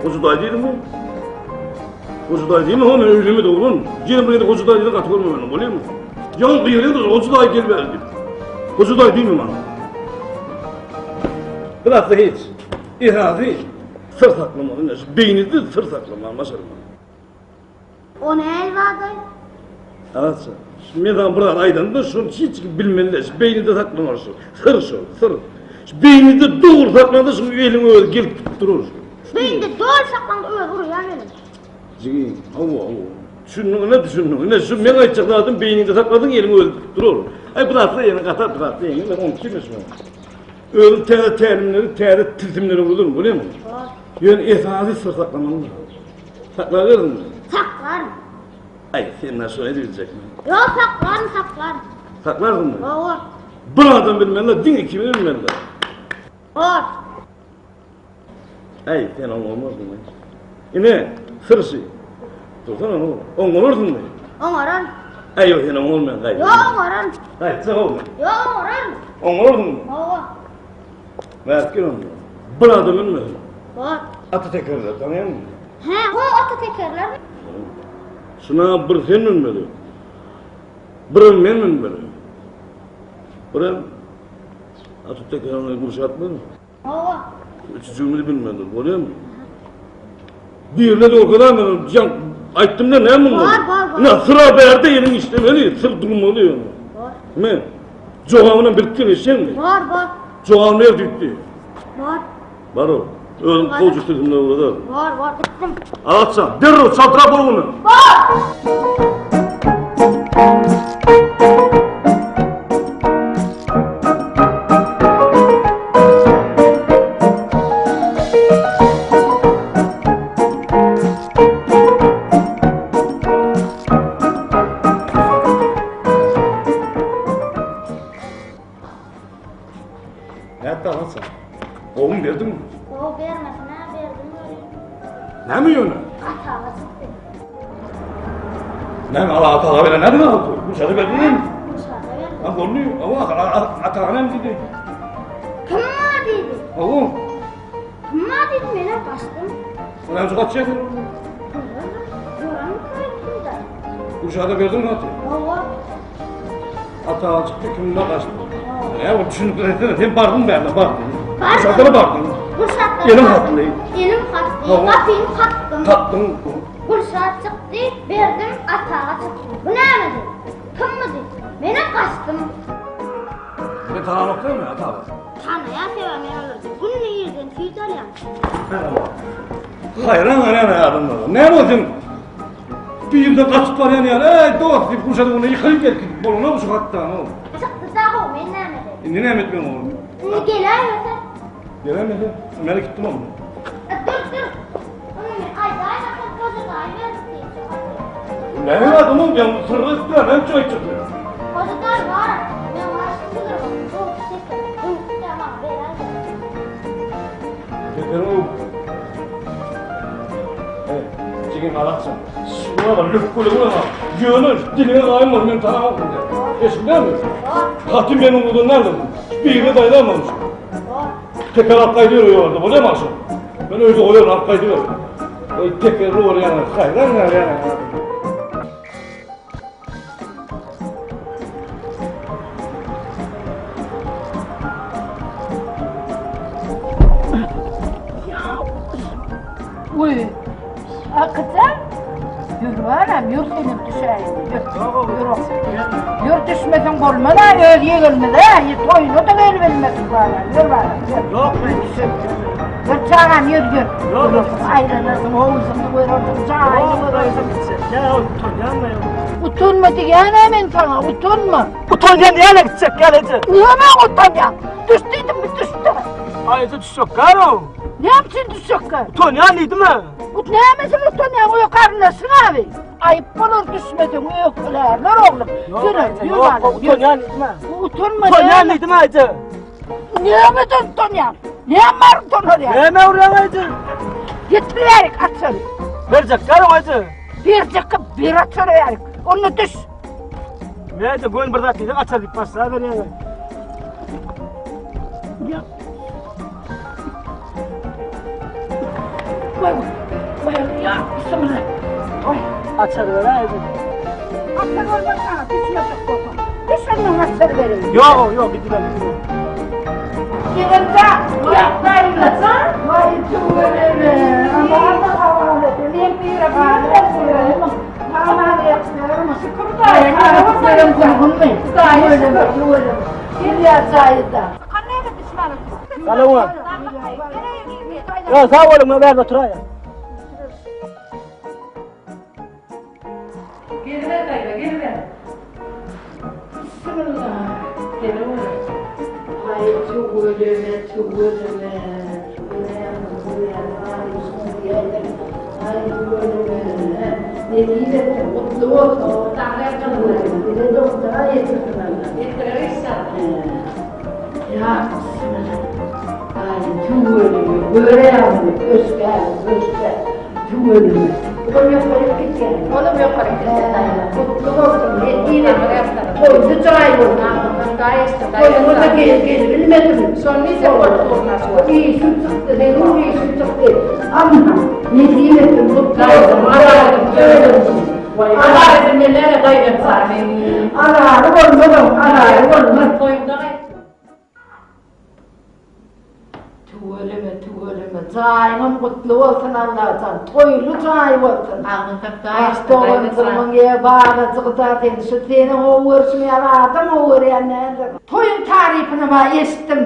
Hoca dayı değil mi? Onu öyle de oğlum. Gelin buraya da hoca dayı dedi katı görmem ben. Oluyor mu? Yan kıyırıyor da hoca dayı gel verdi. Hoca dayı değil mi bana? Biraz da hiç. İhası sır saklamalı. Beyninde sır saklamalı. Maşallah. O ne elvaday? Evet. Men sana bir zat aýdanda şony hiç kim bilmeli şu beýnide saklamaly şu. Syr şu, syr. Şu beýnide dogry saklanda şu eliň özi gelip gidip durur. Beýnide dogry saklanda özi urýar meniň. Jigim, hawa, hawa. Düşündiň, ine düşündiň. Ine şu meň aýtjak zadym beýniňde sakladyň eliň özi gidip durur. Aý bu zatlar ýene gatar bu zatlar ýene men onu kim şu. Özüm täze tälimleri, täze tilsimleri öwrenirim, bolýarmy? Ýöne esasy syr saklamaly. Saklaberdiňmi? Saklaryn. Aý, sen näme şony edibiljekmi? Ýok, saklaryn, saklaryn. Saklarsyňmy? Hawa. Bir adam bilmeli, diňe ikimiz bilmeli. Bor. Aý, sen oňarmarsyň. Ine, syrşy. Dursana, oňararsyňmy? Oňararyn. Aý, ýok, sen oňarmaň, gaýt. Ýok, oňararyn. Gaýtjak oňar. Ýok, oňararyn. Oňararsyňmy? Hawa. Bärik gel onda. Bir adam bilmesin. Bor. Ata tekerler, tanaýaňmy? Hä, ho ata tekerler. Şuna bir sen münmeli. Birem men münmeli. Birem ata tekerine gülşatmy? Hawa. Üçüjümizi bilmeli, bolýarmy? Birine de orkadan jan aýtdym da näme munda? Bar, bar, bar. Ne syra bärde eliň işlemeli, syr durmaly ýöne. Bar. Men jogabyny bilip gelişeňmi? Bar, bar. Jogabyny ber diýipdi. Bar. Bar ol. Özüň kowçy sözümde uradar. Bar, bar, gitdim. Agatjan, derrew çaltrak bol bunu. Bar! Nätdi Agatjan? Gowuň berdiňmi? Gowy bermesine berdim welin. Näme ýöne? Ataga çykdy. Näme ala ataga beren näme alyp? Gülşada berdiňmi? Gülşada berdim. Ha boldy. Awa ataga näme diýdi? Kim bar diýdi. Awa. Kim bar diýdi, menem gaçdym. Näme şu gaçýar? Gülşada berdiňmi haty? Hawa. Ataga çykdy, kimde gaçdy? Ne o düşünip etsene, sen bardyň bärde, bardyň. Gülşada bardyň. Gülşatda. Elim hatly. Elim hatly. Gapyny kakdym. Kakdyň. Gülşat çykdy, berdim, ataga çykdy. Bu näme diýdi? Kimmi diýdi. Menem gaçdym. Sen tananok dälmi ataga? Tanaýan sebäbi men olardan günde irden süýt alýan. Haýran galýan adamlara. Näme ol sen? Bir ýerde gaçyp barýan ýaly, eý dost diýip guşadyp ony ýykylyp gelip gidip bolanok şu hatda. Çykdy dagy, men näme edeýin? Indi näme etmeli oglum? Indi geläýmese? Geläýmese? Men gitdim oglum. E, dur, dur. Ony men aýdaýmasam, goja daýy berip diýip çykardy. Näme adamym, ýa syrry üstüne näme üçin aýtjak? Goja daýy bar, men başym sygyrym, bu şeker, öwüp-de maňa beräýdi. Şeker öwüp. Ey, jigim alakçam. Şuna lükküli buna. Ýöne diliňe gaýym bol, men tanamok indi. Eşidýärmi? Haty men unudan nerede? Birine daýlanmamış. Teker alyp gaýdyber ýolda, bolýarmy agşam? Men öýde goýaryn, alyp gaýdyber. Oý tekerli bolýan, haýran galýan. Uy, Akıcan, ýör balam, ýör senem düşäýin. Ýör, ýör. Ýör düşmeseň bolmaz ha, öz ýegenimiz-ä, toýuna-da gelibilmesin balam, ýör balam, ýör. Ýok, men düşem. Ýör çagam, ýör, ýör. Ýok, aýlanarsyň, howlusyny görersiň, jaýyny görersiň. Ýa, utanýan men. Utanma diýýän-ä men saňa, utanma. Utanýan näle gitjek, gel eje. Näme utanýaň? Düş diýdim, düşde. Aý, eje düşjek, garo. Näme üçin düşjekkä? Utanýan diýdim-ä. Bu nämesine utanýaň, öý garyndaşyň abi. Aýyp bolar düşmeseň, öýkelärler oglum. Ýör, ýör, utanýan diýdim-ä. Utanma. Utanýan diýdim-ä eje. Nämeden utanýaň? Näme bar utanarýaň? Näme urýaň eje? Getir bärik açary. Berjek garo eje. Berjek ber açary bärik. Onda düş. Näde göni bir zat diýseň açar diýip başlaberýäň. Ýa. Goý, goý, ýa, bismillah. Goý. Açar beräýdi. Açar bolmaz saňa, düşmejek bolsaň. Düş ondan açar bereýin. Ýok, ýok, gidiber, gidiber. Ýegenja, ýa, Waý, tüweleme. Aman hawalet. Men bire galyp. Aman ýaklarym. Şükür Hudaýa. Hudaýa şükür. Gelýär jaýda. Galawa. Ýa sag boluň, men bärde oturaýyn. Geliber daýza, geliber. Bismillah. Geliber. Aý, tüweleme, tüweleme. Aý, tüweleme. Nesip etsin, gutly bolsun. Bize doktora ýetirsin Allah. Ýetirer inşallah. Ýa bismillah. Aý tüweleme göräýmeli ösgä ösgä tüweleme. Olam ýokaryk gitýär. Olam ýokaryk gitýär daýza. Gutly bolsun nesip etsin. Toýly jaý bolsun. Toýuňa-da gel gelibilmedim. Şony diýjek bolup durun-a şu wagt. Işim çykdy zerur işim çykdy. Anha nesip etsin gutly bolsun. Waý azar edilmelere daýzam sany. Azary bolmaz oň azary bolmaz. Toýuňda gaýtdym. Tüweleme tüweleme jaýyňam gutly bolsun Allajan toýly jaý bolsun. Agzyň tapda Ah doganjygymyň ýe balajygyda sen şu seni gowy görşüň ýaly adam gowy görýän däldir. Toýuň tarypyny ma eşitdim.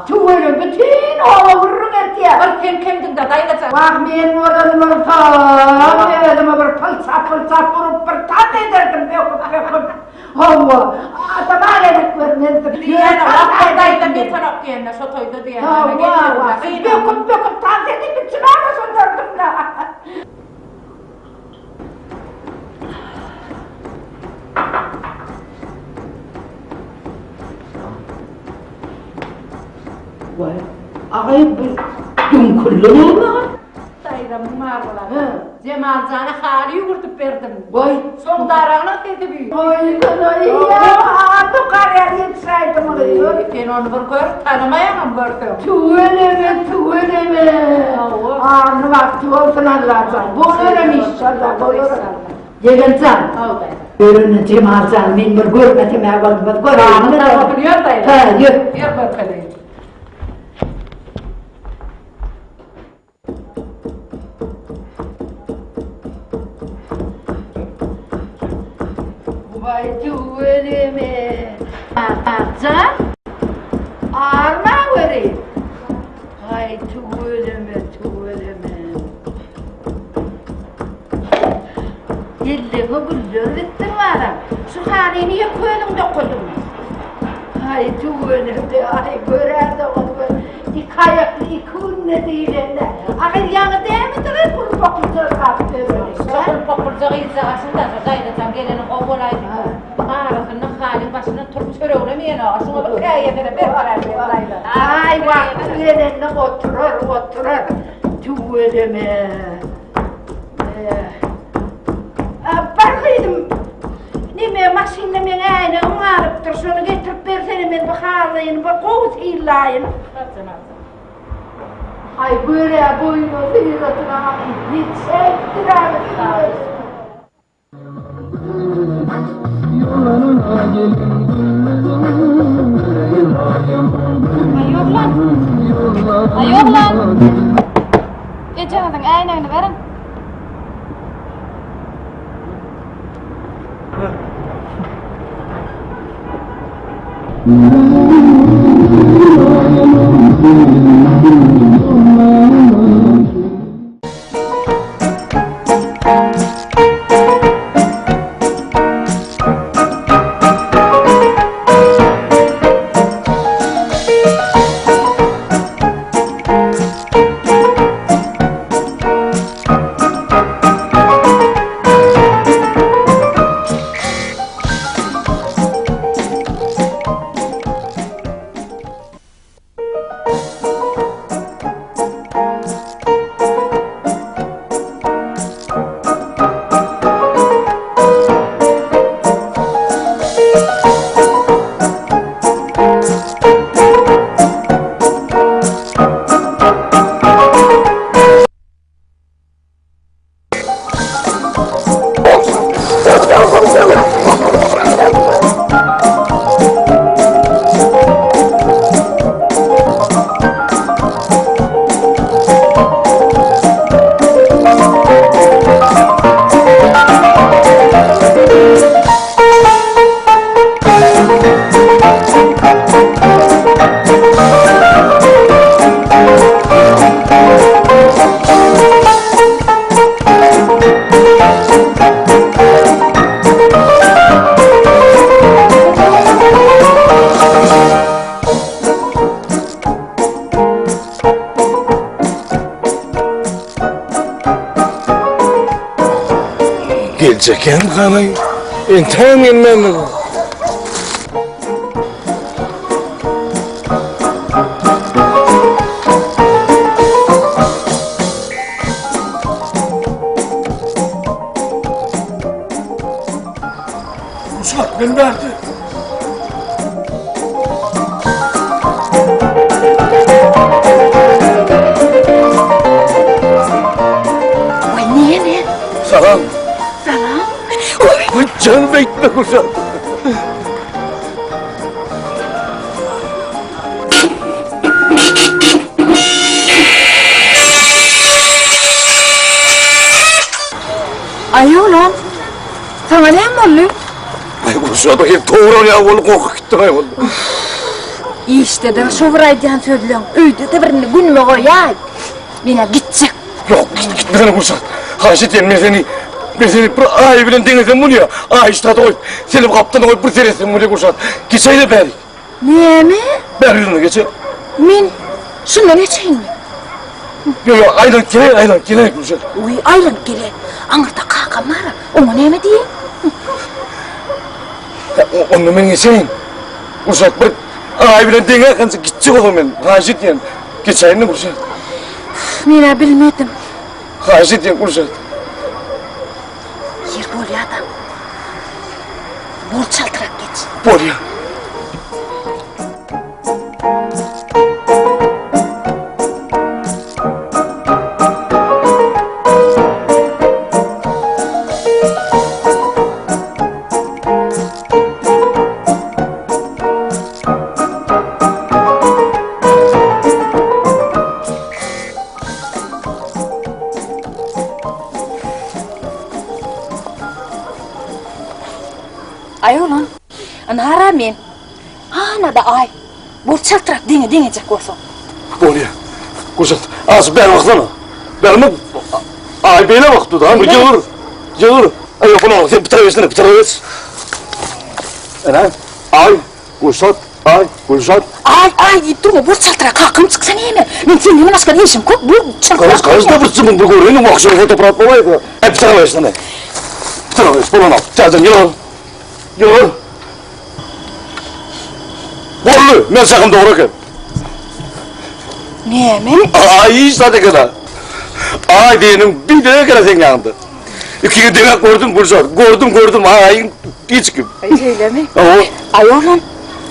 Tüweleme bütin oba gürrüň etýär. Bir sen kemdiňdä daýzajan. Wah men bolan bolsam özüme bir pylça-pylça urup bir tans ederdim böküp-böküp. Hawa, adama gerek görmezdim. Diýýän wah daýzam ýetenok diýende şo toýda diýýän. Hawa, wah böküp-böküp tans edip içime şondardym-da. Waý, agaý bu düňkülli näme? Daýzamyň maňa. Jemal jana haly ýüwürdip berdim. Waý, Şoň daragynyň sesi bi. Waý, ýa, ady garýar ýetişäýdim gyz. Sen ony bir gör, tanamaýaňam görseň. Tüweleme, tüweleme. Alny bagtly bolsun Allajan. Bolaram inşallah, bolaram. Ýegen jan. Ýörene Jemal jan, men bir görmesem-ä bolmaz. Göräýin. Ýör daýza. Hä, ýör. Ýör görkezeýin. Waý tüweleme. Jan. Arma weri. Haý tüweleme, tüweleme. Elleňe güller bitsin balam. Şu halyny ýeke özüň dokadyňmy? Aý, tüweleme, aý, göräýde ony gör. Iki aýakly iki günde diýlende. A gyz ýaňy dälmidi gyz gulpaklja yrgap ýöreni? Şo gulpaklja gyzjagaşyň-da, şo daýzajan geleni gowy bolaýdy. Arasynda halyň başyndan turup çöreginem iýenok-a. Şuňa bir käýesene ber baraý. Aý, wagty gelende oturar, oturar. Tüweleme. Bar gyzym. Neme maşynda meň äýnegim galypdyr, şony getirip bersene men bu halyny bir gowy synlaýyn. Aý gör-ä boýuna syratyna ýetişäýipdir-ä Aý oglan. Aý oglan. Ejeňiziň äýnegini beriň. Geljek hem ganaý. Entägem gelmändir. Uşak ben berdi. Oý, näme? Salam. Salam. Oý, canım beýtme uşak. Aý oglan, saňa näme boldy? Aý gurşada hem towran ýaly bolup gorkup gitdim aý boldy. Işde-de şo bir aýdýan sözleň, öýde-de bir indi günüme goýaý. Men-ä gitjek. Ýok, git, gitmesene Gülşat. Haýyş edýän, men seni, men seni bir aý bilen deňesem bolýa. Aý ştada goýup, seni gapdalda goýup bir seretsem bolýa Gülşat. Geçäý-de bärik. Näme? Bäri ýüzüne geçe. Men şundan geçeýinmi? Ýok, ýok, aýlanyp geleý, aýlanyp geleý Gülşat. Uý, aýlanyp geleý. Aňyrda kakam bar-a, oňa näme diýeýin? Onda men geçeýin. Gülşat bir aý bilen deňäýkänçe gitjek bolsam men, haýyş edýän. Geçäýin-de Gülşat. Men-ä bilmedim. Haýyş edýän Gülşat. Ýer bolýa-da. Bol çaltrak geç. Bolýa. Aý oglan, ynha-ra men. Hana-da aý. Bol çaltrak deňe deňejek bolsaň. Bolýa. Gurşat, az bäri baksana. Bäri bak. Aý beýle bakdy da, bir ýygyr. Ýygyr. Aý, ýok, olar, sen bir tarapa geçsene, bir tarapa geç. Ene, aý, Gülşat, aý, Gülşat. Aý, aý diýip durma, bol çaltrak, kakam çyksa näme? Men senden başga işim köp, bol çaltrak. Garaz, garaz da bir çybyň bir göreýin, wagşy fotoapparat bolaýsa. Aý, bir tarapa geçsene. Bir tarapa geç, bolanok. Täzeden ýygyr. Ýygyr. Boldy, men çakym dogry eken. Näme? Aý, hiç zat eken-a. Aý diýeniň bir derek eken seň ýanyňda. Ikiňi deňäp gördüm, Gülşat. Gördüm, gördüm, aýyň hiç kim. Aý, şeýlemi? Hawa. Aý, oglan,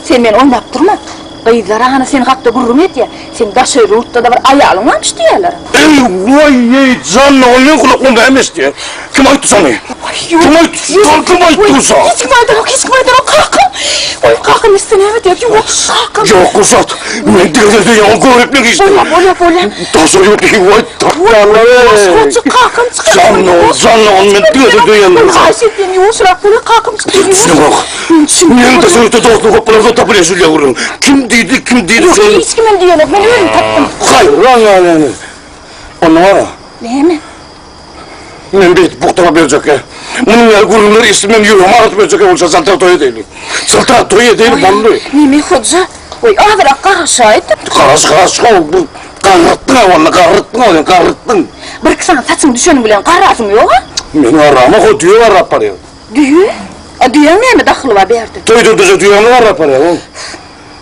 sen meni oýnap durma. Gyzlar hany sen hakda gürrüň edýär. Seň daşary ýurtda-da bir aýalyň barmyş diýýärler. Eý, waý-eý, jan, ol meň gulaklarym näme eşidýär? Kim aýtdy şony? Kim aýtdy? Şony kim aýtdy şo? Hiç kim aýdanok, hiç kim aýdanok, kakam. Oý, kakam eşitse näme diýer? Ýuwaş, kakam. Ýok, Gülşat, men diňe ýaňy görüp men eşitdim. Bolýa, bolýa, bolýa. Daşary ýurtda waý, tapýarlar, eý. Ýuwaş, goçuk, kakam çykar. Janly ol, janly ol, men diňe döýendim. Haýyş edýän, ýuwaşrak bol, kakam çykar, ýuwaş. Düşünemok. Meniň daşary ýurtda dostum köp bolansoň tapylýar şul gürrüň. Kim diýdi, kim diýdi şony? Hiç kimem diýenok, men özüm tapdym. Haýran galýan. Onda bar-a. Näme? Men beýdip bukdama berjekkä. Munuň ýaly gürrüňleri eşidip men ýüregim agyryp berjekkä bolsa çaltrak toý edeýli. Çaltrak toý edeýli boldy. Neme hoja? Goý azyrak garaşaýdyk. Garaş garaş how bu garrytdyň-a walla garrytdyň-a sen garrytdyň. Birki sany saçyň düşeni bilen garrasyň ýog-a? Men garramok ho düýe garrap barýar. Düýe? A düýäň näme dahyly bar bärde? Toýda düze düýäni garrap barýar ol.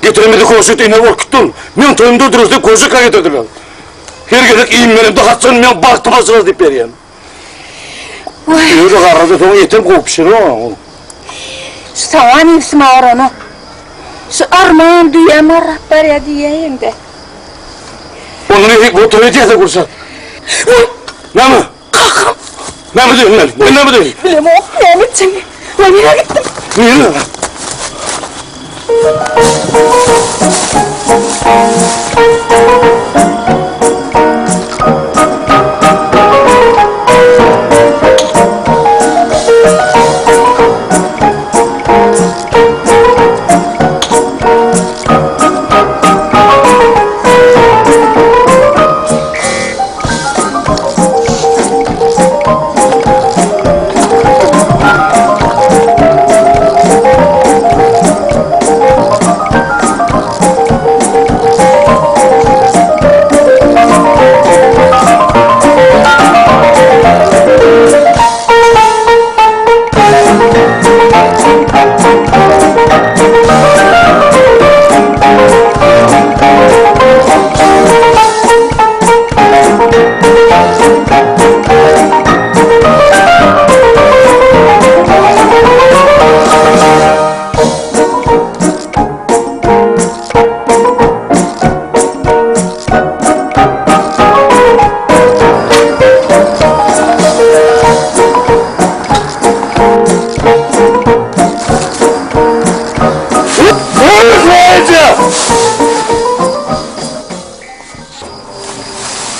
Getiremedi koşet ene bolup gitdi ol. Men toýumda durus diýip koşetka getirdiler. Her gezek iým beremde haçan meň bagtym açylar diýip berýän. Özi garrady soň etem gowy pişirer oň. Şu saňa nebsim agyranok. Şu arman düýäm garrap barýa diýäýeňde. Onda ne bu toý edýäsä Gülşat? Oý! Näme? Kakam! Näme diýen men? Men näme diýen? Bilemok, näme etjegimi. Oý, nirä gitdim? Nirä?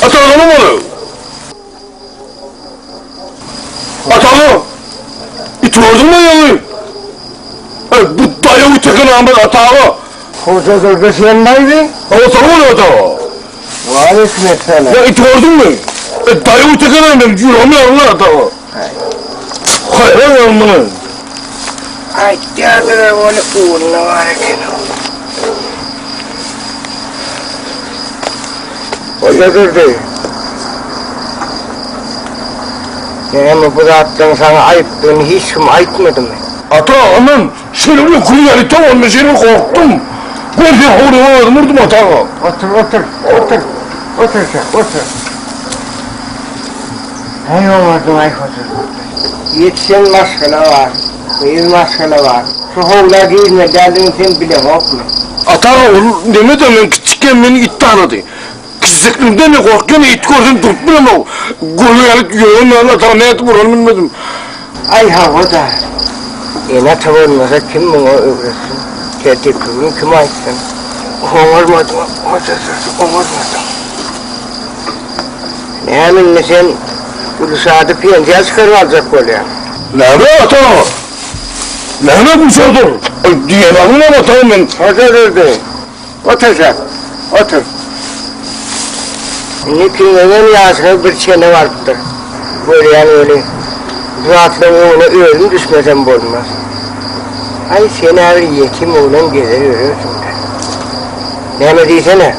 Atalım onu. Atalım. İt gördün mü yalı? E, bu dayı uçakın Ahmet Atağı. Hoca durdu sen neydi? Atalım onu atağı. Aleyküm selam. Ya it gördün mü? E, dayı uçakın Ahmet. Yürüyorum ya atağı. Hayran olmanı. Aýtýarlar ony ugruna bar eken. Hoja durdy. Näme bu zatlaryň saňa aýypdygyny hiç kim aýtmadymy? Ata, aman, şeýle bir öküz ýaly ite boldy, şeýle bir gorkdum. Gör sen howluga özüm urdum ata. Otur, otur, otur, otur sen, otur. Häý oňardyň-aý Hoja durdy. Ýetişen maşgala bar, gyz maşgala bar. Şu howla girmeli däldigini sen bileňokmy? Ata, ol neme-de men kiçikken meni it tanady. Kiçijekligimden men gorkýan, it görsem durup bilemok. Gölge ýaly ýören ýaly ata nädip uranyny bilmedim. Aý hawa-da, ene-ata bolmasa kim muňa öwretsin, tertip-düzgün kim aýtsyn. Oňarmadyň, Hoja durdy, oňarmadyň. Näme indi sen Gülşady pensiýa çykaryp aljak bolýaň? Näme ata? Näme Gülşadyr? Aý diýen aňlam ata men. Hoja durdy, otur sen, otur. Indi ikiňizem ýaşyňyz bir çene barypdyr. Görýän weli. Bu zatlaryň öňüne özüm düşmesem bolmaz. Aý, sen-ä bir ýetim oglan gezer ýörersiň-dä. Näme diýsene?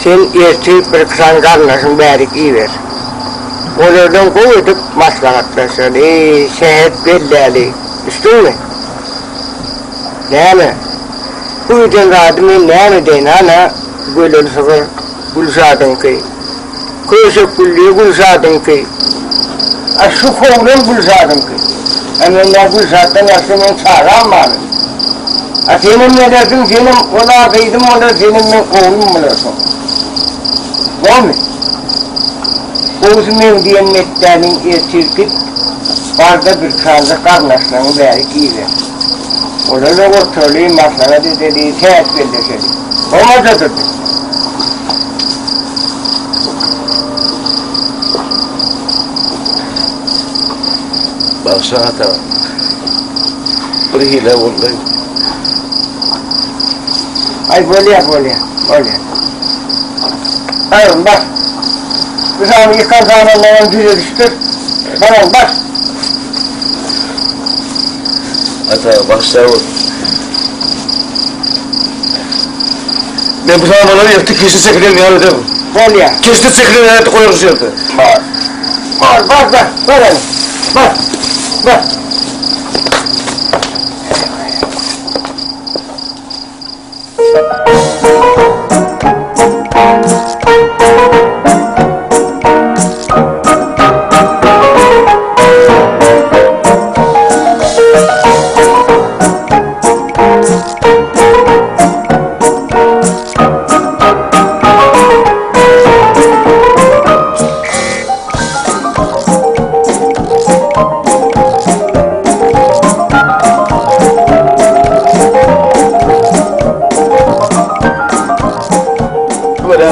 Sen ertir birki sany garyndaşyň bärik iber. Olardan gowy edip maslahatlaşaly, sähet belläli. Düşdüňmi? Näme? Bu eden zady men näme edeýin, ana, göleli sygyr Gülşadyňky. Köşek gülli Gülşadyňky. A şu howlam Gülşadyňky. A men nä Gülşatdan başga meň çagam barmy? A senem gelersiň, senem ol-a gyzym bolar, senem meň oglum bolarsyň. Bormy? Gowusy meň diýenimi etdäliň, ertir git, bar-da birkanja garyndaşlaryňy bärik iber. Olar-da oturaly, maslahat edeli, sähet belleşeli. Bolmasa durdy. Bagşa ata. Bir hile boldy. Aý bolýa bolýa bolýa. Aý bar. Bu sany ýykan samanlaram düzedişdir. Baran bar. Ata bagşa bol. Men bu samanlary ýykdy keşde çekilen ýaly ederim. Bolýa. Keşde çekilen ýaly goýarys şu ýerde. Bar. Bar bar bar. Bar hany. Bar. Bar.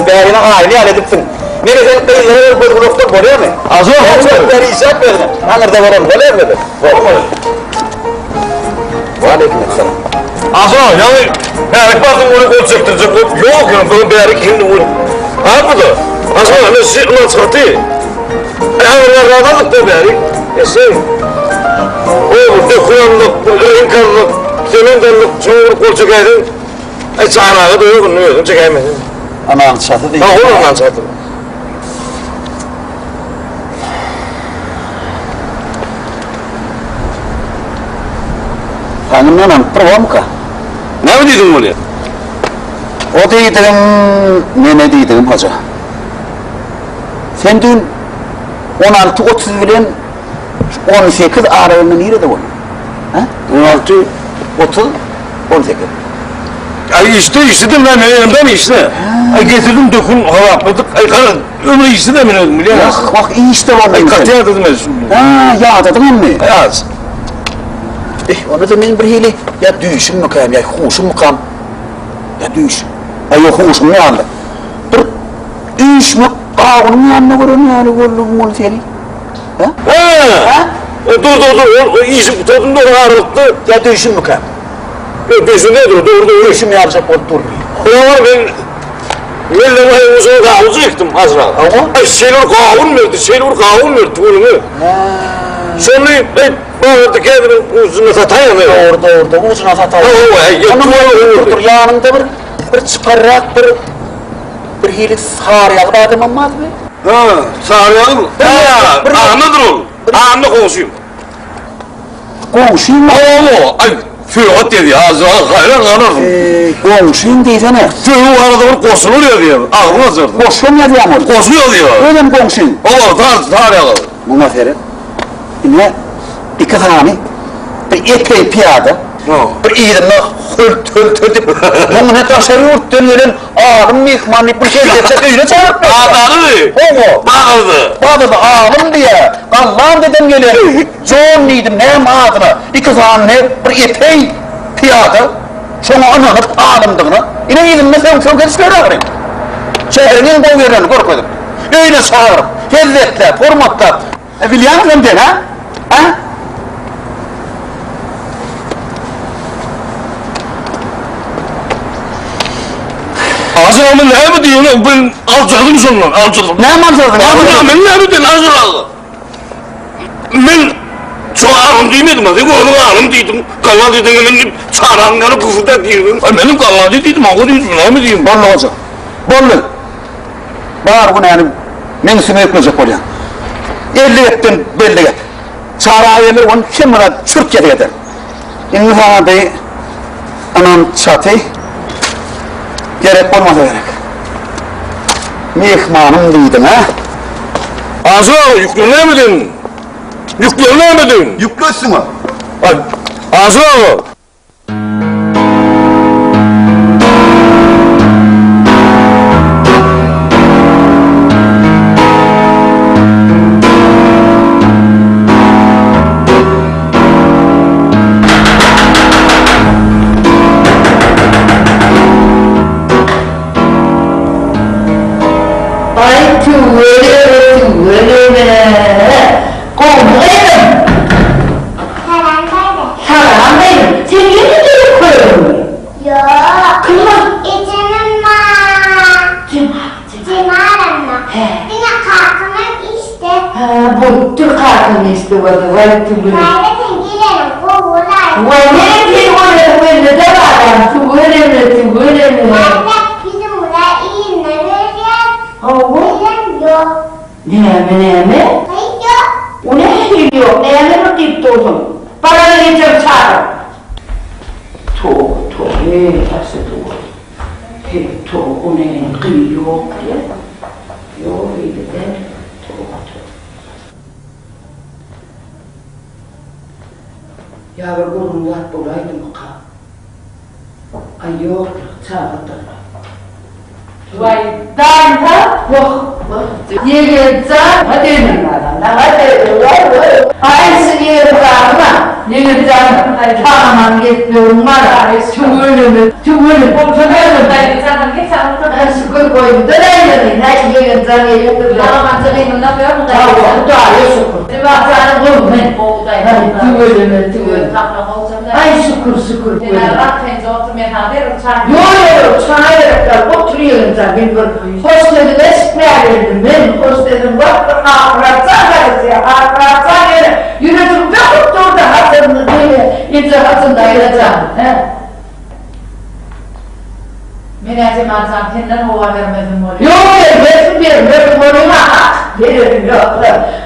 Bärine aýly ýaly edipsiň. Meni sen gyzlara berip göz gulakdan bolýarmy? Azor, Çok perişan berine. Aňyrda bolan bolýarmy? Bolmaz. Waleýkim esselam. Azor, ýaňy bärik bardyň ony gol çekdirjek bolup, ýok, ýöne bu bärik hindi ol. Ha bu da. Azor, ene şu ulan çykdy. Aňyrda razylyk da bärik. Eşek. O bu dökülenlik, bu reňk aldyk, sement aldyk, şoňa bir gol çekäýseň. Aý çanaga da ýok, indi özüň çekäýmeseň. Anaň çaty diýdi. Ha, ol anaň çaty. Saňa ynanyp bir bormyka? Näme diýdiň bolýa? O diýdigim, mene diýdigim hoja. Sen düýn 16.30 bilen 18 aralygynda nirede bolduň? Hä? 16 30 18. Aý işde işledim ben elimden işle. Ay getirdim dökün hasapladyk. Ay gara ömür işle de men özüm bilýän. Wah, wah işde bolduň. Ay gaty ýadadym men şunu. Ha, ýadadyňmy? Ay az. Eh, onda da men bir hili ýa düýşümmikam, ýa huşummykam? Ýa düýş. Aý ýok, huşum ýaly. Bir üýşmek gawunyň ýanynda gören ýaly boldum ol seni. Ha? Ha? Dur dur dur, ol işi gutardym da aralykda. Ýa düýşümmikam? Ýok, düýşüm däl, dogry dogry. Düýşüm ýalyjak bolup dur. Olar men Mellem aýyň ujuna gawun çekdim azrak. Hawa. Aý şeýle bir gawun berdi, şeýle bir gawun berdi tüweleme. Şony aý bazarda käbir ujuna sataýan. Dogry, dogry, dogry, ujuna sataýan. Hawa, aý, dur, dur, ýanyňda bir bir çyparrak bir bir hili saryýagyz adamam barmy? Ha, saryýagyz. Ha, Annadyr ol. Anna goňşym. Goňşyň Hawa, aý, sögat ýazýar, azrak haýran galarsyň. Eý, goňşyň diýsene. Sögüň arada bir goşular ýazýar, agzyň açarsyň. Goşgam ýazýarmy ol? Goşgy ýazýar. Özem goňşyň. Hawa, tar, tar ýaly. Muňa seret. Ine, iki sany bir epeý pyýada, bir yzynda hölt, hölt, hölt diýip, muň ine daşary ýurtdan gelen alym myhman diýip, bir hezzetjek öýüne çagyryp berýär. Bazarly. Hawa. Bazarda. Bazarda alym diýýär. Gollandiýadan gelen Jon diýdim, näme adyna, iki sany bir epeý pyýada şoňa ynanyp alymdygyna, ine yzynda söňk-söňk edip ýör ahyryn. Şäheriň iň gowy ýerlerini görkezip, öýüne çagyryp, hezzetläp, hormatlap. E, bilýäňmi sen sen, hä? Hä? Azra men näme diýen, ben aljakdym şondan, aljakdym. Näme aljakdyň? Azra men näme diýen, Azra. Men şoňa alym diýmedim, sen özüň alym diýdiň. Gallazy diýdiň, men çaraň ýaly gyzylda diýdiň. Ay menem gallazy diýdim, awa diýdim, näme diýdim? Boldy goja. Boldy. Bar günäni meň üstüme ýüklejek bolýaň. 50 gepden belli gep. Çary aga geler, ony hemme zat çürt kesik eder. Indi saňa bi ynam çaty gerek bolmasa gerek. Myhmanym diýdiň-ä? Aşyr aga, ýükleri näme edeýin? Ýükleri näme edeýin? Ýükle üstüňe. Aý, Aşyr aga! Aý tüweleme tüweleme. Gowmy gyzym? Salam daýza. Salam gyzym. Sen ýene gelip gördüňmi? Ýok. Kim bar? Ejemem bar. Kim bar? Jemalamma. Hä. Diňe kakam hem işde. Hä, bolupdyr kakaň işde bolsa. Waý tüweleme. Daýza sen geleniň gowy bolaýdy. Waý menem seni göresim geldi-dä balam. Tüweleme, tüweleme. Daýza ýüzümize iýmden berýär. Hawa. Bizem ýok. Näme, näme? Gyz ýok. O nähili ýok? Näme bir diýip dursuň? Barana ýeter çagyr. Toba, toba, heý, hasse toba. Heý, toba, o näme gyz ýok diýýä. Ýok, beýle däl. Toba, toba. Ýa bir gürrüň zat bolaýdymyka? Aý ýokdur, çagadyr. Waý, daýza, wah, wah. Ýegen jan, ha degme balam, ha degme, waý, waý. Aý, şu ýegen janyma, ýegen jan, sag-aman gelip ýörüň bala, tüweleme, tüweleme. Bolsa näme, daýza janam geç aldyk. Ha, şükür goýunda daýzany, ha, ýegen jan gelipdir. Sag-amança gynanmak ýokmy, daýza jan? Hawa, Hudaýa şükür. Jemaat janyň gowumy? Gowy, daýza. Tüweleme, tüweleme. Aý şükür şükür. Sen arkaýynja otur men saňa derrew çaý. Ýok ýok çaý gerek däl otur ýegenjan men bir hoş sözüňi eşitmäge geldim men hoş sözüň wah bir Akmyratjan garaşýar Akmyratjan ýöne ýüregim böküp durdy haçan diýe eje haçan daýzajan hä. Men-ä Jemaljan senden howa bermezdim bolýa. Ýok bermersiň bermersiň bolýa hak bererim ýok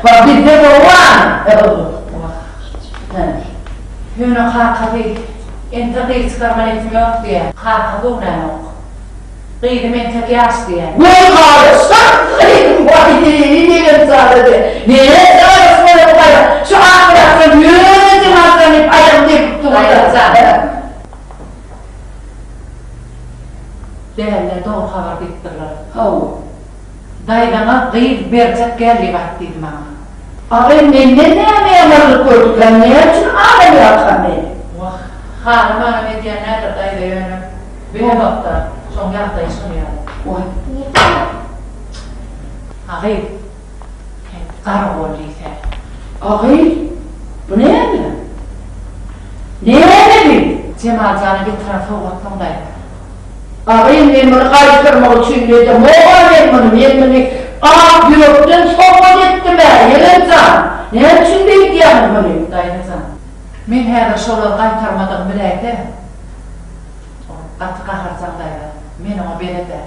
wah bizde howa. Wah. Ýöne kakasy entek gyz çykarma niýetim ýok diýýär. Kakasy ownanok. Gyzym entek ýaş diýýär. Goý galyşsyn gyzym waý diýen çaga-da neneň garaşmaly bu gaýra şu Akmyratdan ýöne Jemaljan diýip aýagyny depip durdy. Däliler dogry habar diýipdirler. Hawa. Daýzaňa gyz berjek gel diýip aýt diýdi maňa. Agy menden näme ýamanlyk gördükä näme üçin aglaýarka men. Wah, halamagam edýän däldir daýza ýöne bilemokda, şoň ýagdaýy şol ýaly. Waý. Agy, sen garagol diýsä. Agy, bu näme? Näme bi? Jemal jana getiren sowgatlyň daýza. Agyn men muny gaýtarmak üçin edemog-a men muny, men muny ak ýürekden sowgat etdim-ä, ýegen jan! Näme üçin beýdýäňiz muny? Daýza jan, men häzir şolary gaýtarmadygymy biläýse, ol gaty gaharjaň daýza, men oňa belet-ä.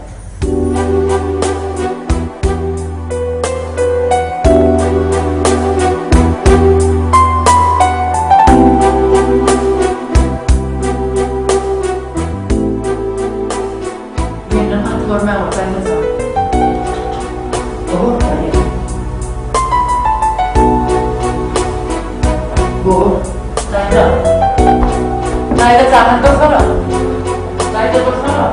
Menden gaty görmäň ol daýzajan. Bor daýza. Bor. Daýza. Daýza jan dursana. Daýza dursana.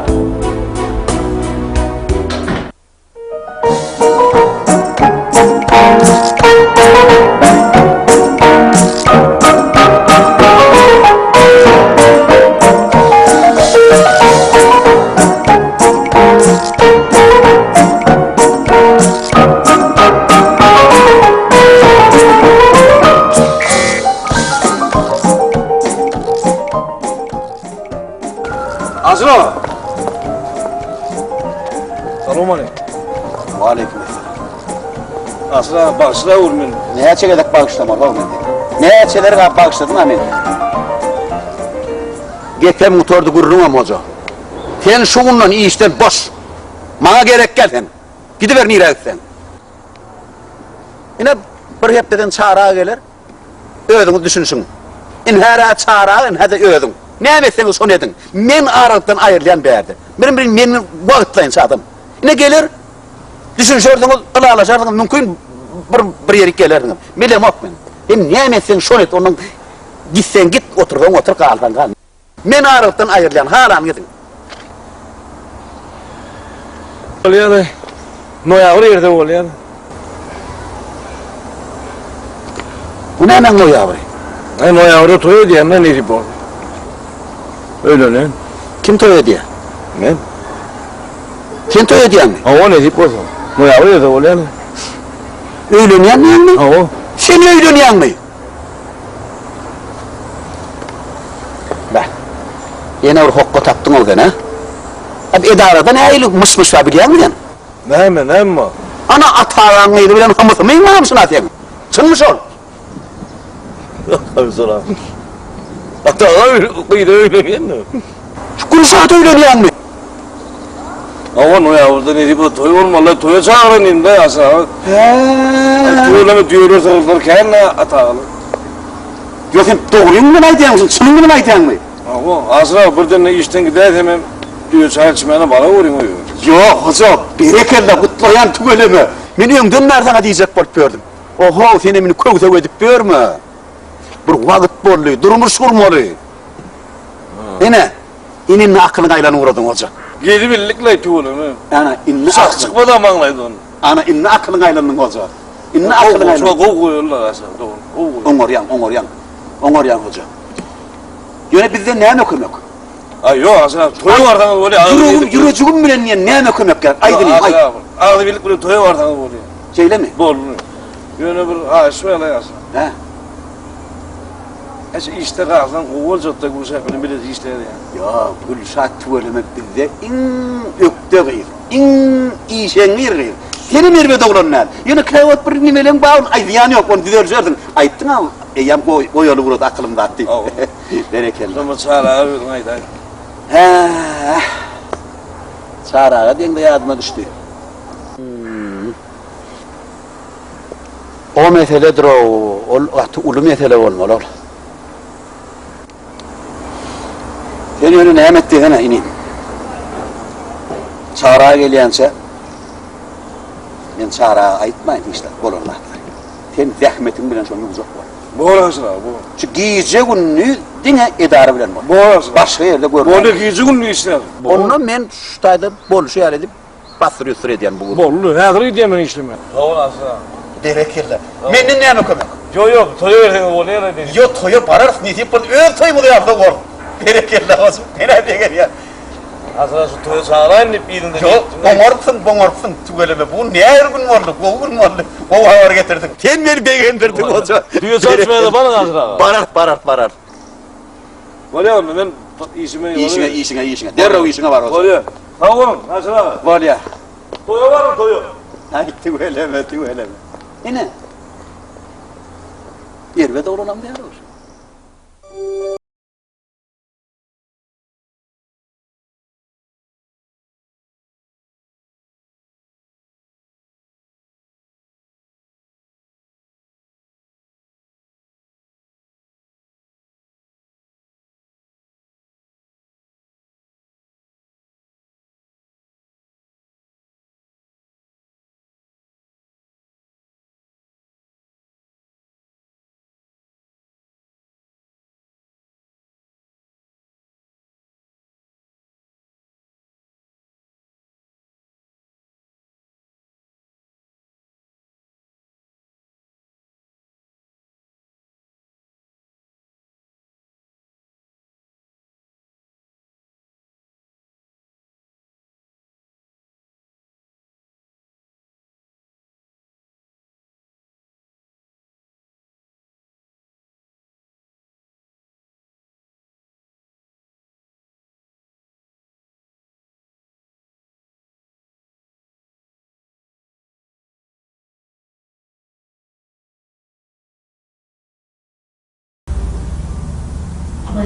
Azra! Salam aleyküm. Waleýkim esselam. Aşyr aga bagyşla ur meni. Näçe gezek bagyşlamaly ol meni. Näçeler gap bagyşladyň a meni. Gepem gutardy gürrüňem hoja. Sen şu günden işden boş. Maňa gerek gel sen. Gidiber nirä gitseň. Ine bir hepdeden Çary aga geler. Özüňiz düşünişiň. Inhä-rä Çary aga, inhä-de özüň. Näme etseňiz şony ediň. Men aralykdan aýrylýan bärde. Birin birin men wagtlaýynça adam. Ine geler. Düşünişersiňiz, ylalaşarsyňyz, mümkin bir bir ýerik gelersiňiz. Bilemok men. Sen näme etseň şony et, ondan gitseň git, otursaň otur, galsaň gal. Men aralykdan aýrylýan, halanyňy ediň. Bolýar. Noýabr ýerde bolýar. Bu nämäň noýabry? Aý noýabrda toý edýän men nesip bolsa. Öýlenen. Kim toý edýär? Men. Sen toý edýäňmi? Hawa nesip bolsa. Noýabr ýerde bolýar. Öýlenýän diýýäňmi? Hawa. Sen öýlenýäňmi? Beh. Ýene bir hokga tapdyň-ow sen, hä? A edarada nähili myş-myş bar bilýäňmi sen? Näme, näme bar? Ana, Ata agaň gyzy bilen hymysymyň barmyşyn-a seň? Çynmy şol? Ýok, şolam. Ata aga gyzy öýlenýänmi? Şu Gülşat öýlenýänmi? Hawa, noýabrda nesip bolsa toý bolmaly, toýa çagyran indi Aşyr aga. Hä. Tüweleme düýeler sygyrlar kän-ä Ata agalar. Ýok, sen dogryňy bilen aýdýaňmy, çynyň bilen aýdýaňmy? Hawa, Aşyr aga birden-de işden gidäýsemem düýe çaý içmäne bara görüň öýe. Ýok, hoja, berekella, gutlaýan tüweleme. Men öňden bäri saňa diýjek bolup ýördüm. Oho, senem indi köwsek edip ýörme. Bir wagt boldy, durmuş gurmaly. Ine, ine indi akylyňa aýlanyp ugradyň hoja. Gezibildik-laý tüweleme. Ana, indi Şah akylyň. çykmady maňlaýdan. Ana, indi akylyňa aýlandyň hoja. Indi akylyňa aýlandyň. Gowy goýarlar aşa, dogry. Gowy goýarlar. Oňarýaň, oňarýaň. Oňarýaň hoja. Ýöne bizden näme kömek? Aý, ýok, aşa, toýa barsaňyz bolýar. Ýüregim, ýürejigim bilen diýen näme kömek gerek? Aýt inim, aýt. Agzybirlik bilen toýa barsaňyz bolýar. Şeýlemi? Boldy. Ýöne bir haýyş bar-laý aşa. Hä? Şu işde galsaň gowy boljakda Gülşat bilen bile işlär ýaly. Ýok, Gülşat tüweleme bizde iň ökde gyz, iň işeňňir gyz. Senem erbet oglan däl. Ýöne käwagt bir nimeleň bar, ony aýdýan ýok, ony düzelşersiň. Aýtdyň-a, eýýäm goýaly ugrady akylym zat diýip. Berekella. Şonda Çary aga özüň aýdaý. Hä-ä. Çary aga diýeňde ýadyma düşdi. O meseledir-ow, ol gaty uly mesele bolmaly ol. Sen ýöne näme et diýsene, inim. Çary aga gelýänçä, men Çary aga aýtmaýyn hiç zat bolan zatlary. Sen zähmetiň bilen şony ýuwjak bol. Bor Aşyr aga, bor. Şu gije-gündiz diňe edara bilen bol. Bor Aşyr aga. Başga ýerde görme. Bolýa, gije-gündiz işlärin. Onda men şu taýda bolşy ýaly edip Bassyr-ýussur edýän bu gürrüň. Boldy, häzir gidýän men işleme. Sag bol Aşyr aga. Berekella. Menden näme kömek? Ýok, ýok, toýa gelseňiz bolýar-a diýdim. Ýok, toýa bararys, nesip bolsa öz toýumyzy ýazsak bor. Berekella, hoş, men-ä begenýän. Aşyr aga şu toýa çagyraýyn diýip yzyňda Ýok, oňarypsyň, boňarypsyň, tüweleme. Bu gün nähili gün boldy, gowy gün boldy. Gowy habar getirdiň. Sen meni begendirdiň, hoja. Düýe çaçmaýa-da baryň Aşyr aga. Bararys, bararys, bararys. Bolýar onda, men işime Işiňe, işiňe, işiňe. Derrew işiňe bar, hoja. Bolýar. Sag boluň, Aşyr aga. Bolýar. Toýa baryň, toýa. Aý, tüweleme, tüweleme. Ine. Erbet oglanam däl ol.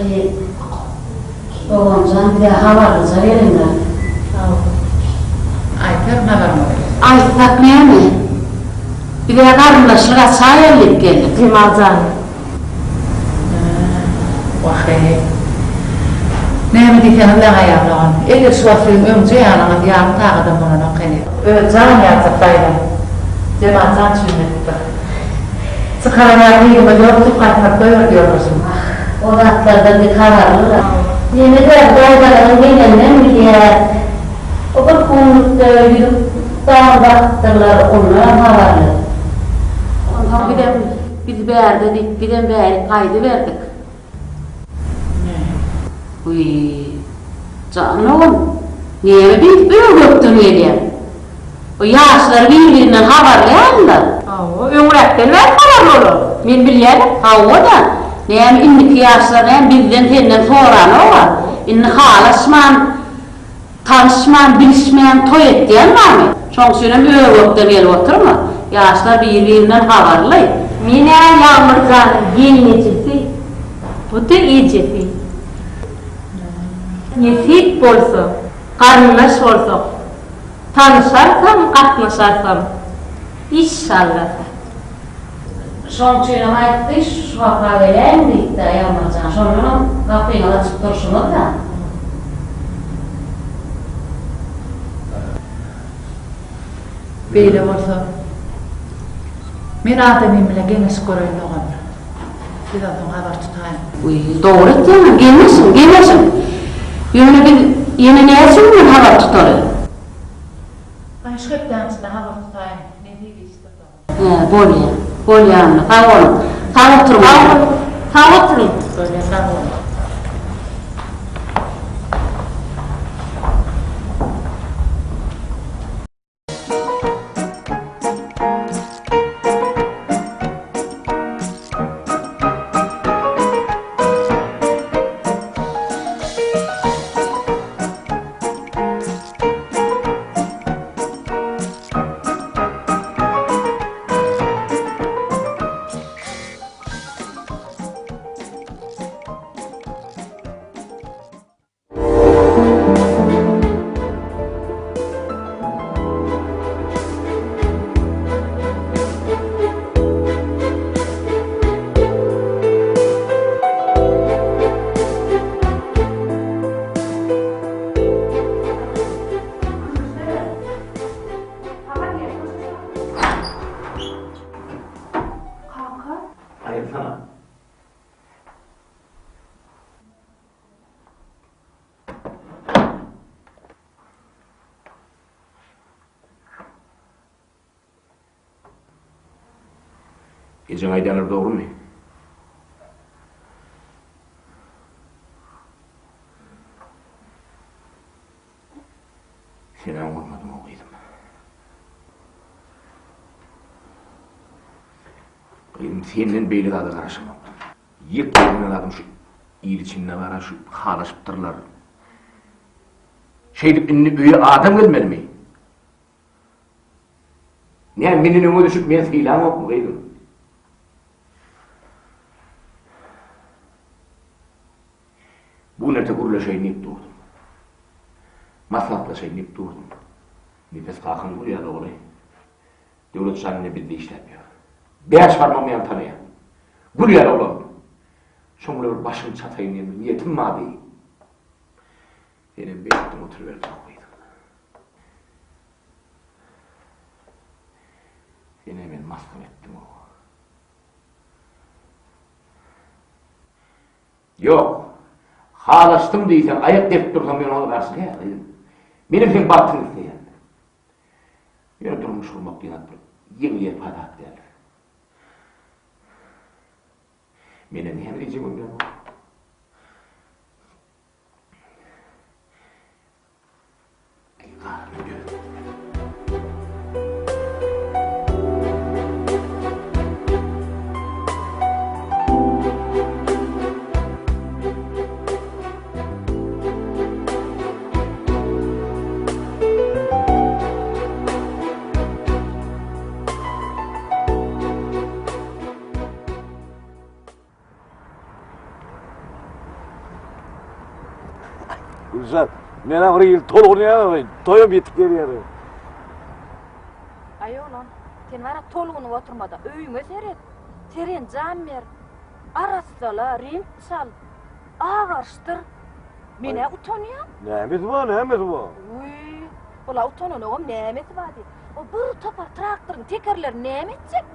Aý, doganjan bize habarlyja gelindir. Aýtaryn habaryňyzy. Aýtsak näme? Biz-ä garyndaşlyk açaýaly diýip geldik. Jemal jan. Wah-eý. Näme diýseňiz meň aýal dogan. Edil şu wagt siziň öňje ýanyňyz ýarym sagadam bolanok heniz. Öz jan ýaljak daýzam. Jemal jan üçin edipdir. Çykaran ýaly gyzymyz ýok diýip gaýtaryp goýberdi ýoldaşym. Wah, o zatlardan biz habarlydyr. Neme-dä, daýzalaryň gelenden bilýäs. O bir günlükde ýüzük dagy dakypdyrlar, ondanam habarly. Onsoň bizem Biz bärde diýip, bizem bärik gaýdyberdik. Wiý, jan ogul, näme beýdip ör-gökden gelýäň? Bu ýaşlar bir-birinden habarly ýalylar. Hawa, öňräkden bäri habarly olar. Men bilýänem. Hawa-da, näme indiki ýaşlar näme bizden-senden soranok-a. Indi halaşman, Tanyşman, bilişmän toý etýän barmy? Şoň üçinem ör-gökden gelip oturma. Ýaşlar bir-birinden habarly. Men-ä Ýagmyrjanyň gelnejesi, bu-da ejesi. Nesip bolsa, garyndaş bolsak, tanyşarsam, gatnaşarsam. Işşallasa. Şoň üçinem aýtdy, şu gapa geläýiň diýip-dä, Ýagmyrjan. Şondanam gapyňyzy açyp durşuňyz-da. Beýle bolsa, men adamym bilen geňeşip göreýin dogan. Siz onsoň habar tutaýyň. Wiý, dogry etýäňiz, geňeşiň, geňeşiň. Ýöne biz ýene näçe günden habar tutaly? Aý, şu hepdäniň içinde habar tutaýyň. Nesip işdir dogan. Hä, bolýa. Bolýa onda. Sag boluň. Sag oturyň. Sag boluň. Sag oturyň. Bolýa, sag boluň. Kaka. Aýtsana. Ejeň aýdýanlary dogrumy? Sen-ä oňarmadyň-ow gyzym. Gyzym, senden beýle zada garaşamokdym. Ýek ýegine zadym şu il içinde bar-a şu halaşypdyrlar. Şeýdip indi öýe adam gelmelimi? Näme menden öňe düşüp meni sylaňokmy gyzym? Bu gün erte gürleşeýin diýip durdum. Maslahatlaşaýyn diýip durdum. Nepes kakaň gül ýaly ogly. Döwlet şan indi bizde işläp ýör. Bäş barmagym ýaly tanaýan. Gül ýaly oglan. Şoň bilen bir başymy çataýyn diýen bir niýetim bardy. Senem beýtdiň oturyberdiň gyzym. Sene men masgara etdim o. Ýok. Halaşdym diýseň, aýak depip dursaň men oňa garşy däl gyzym. Menem seň bagtyňy isleýän. Ýöne durmuş gurmak diýen zat bir ýeňil-ýelpaý zat däldir. Mene näme diýjegimi bilemok. Gülşat. Men bir ýyl tolgunýan, toýam ýetip gelýär. Aý oglan, sen bara tolgunyp oturmada, öýüňe seret. Serenjam ber. Arassala, reňk çal. Agaryşdyr. Men-ä utanýan. Nämesi bar, nämesi bar? Wiý, bula utananogam nämesi bar diý. O bir topar traktoryň tekerlerini näme etjek?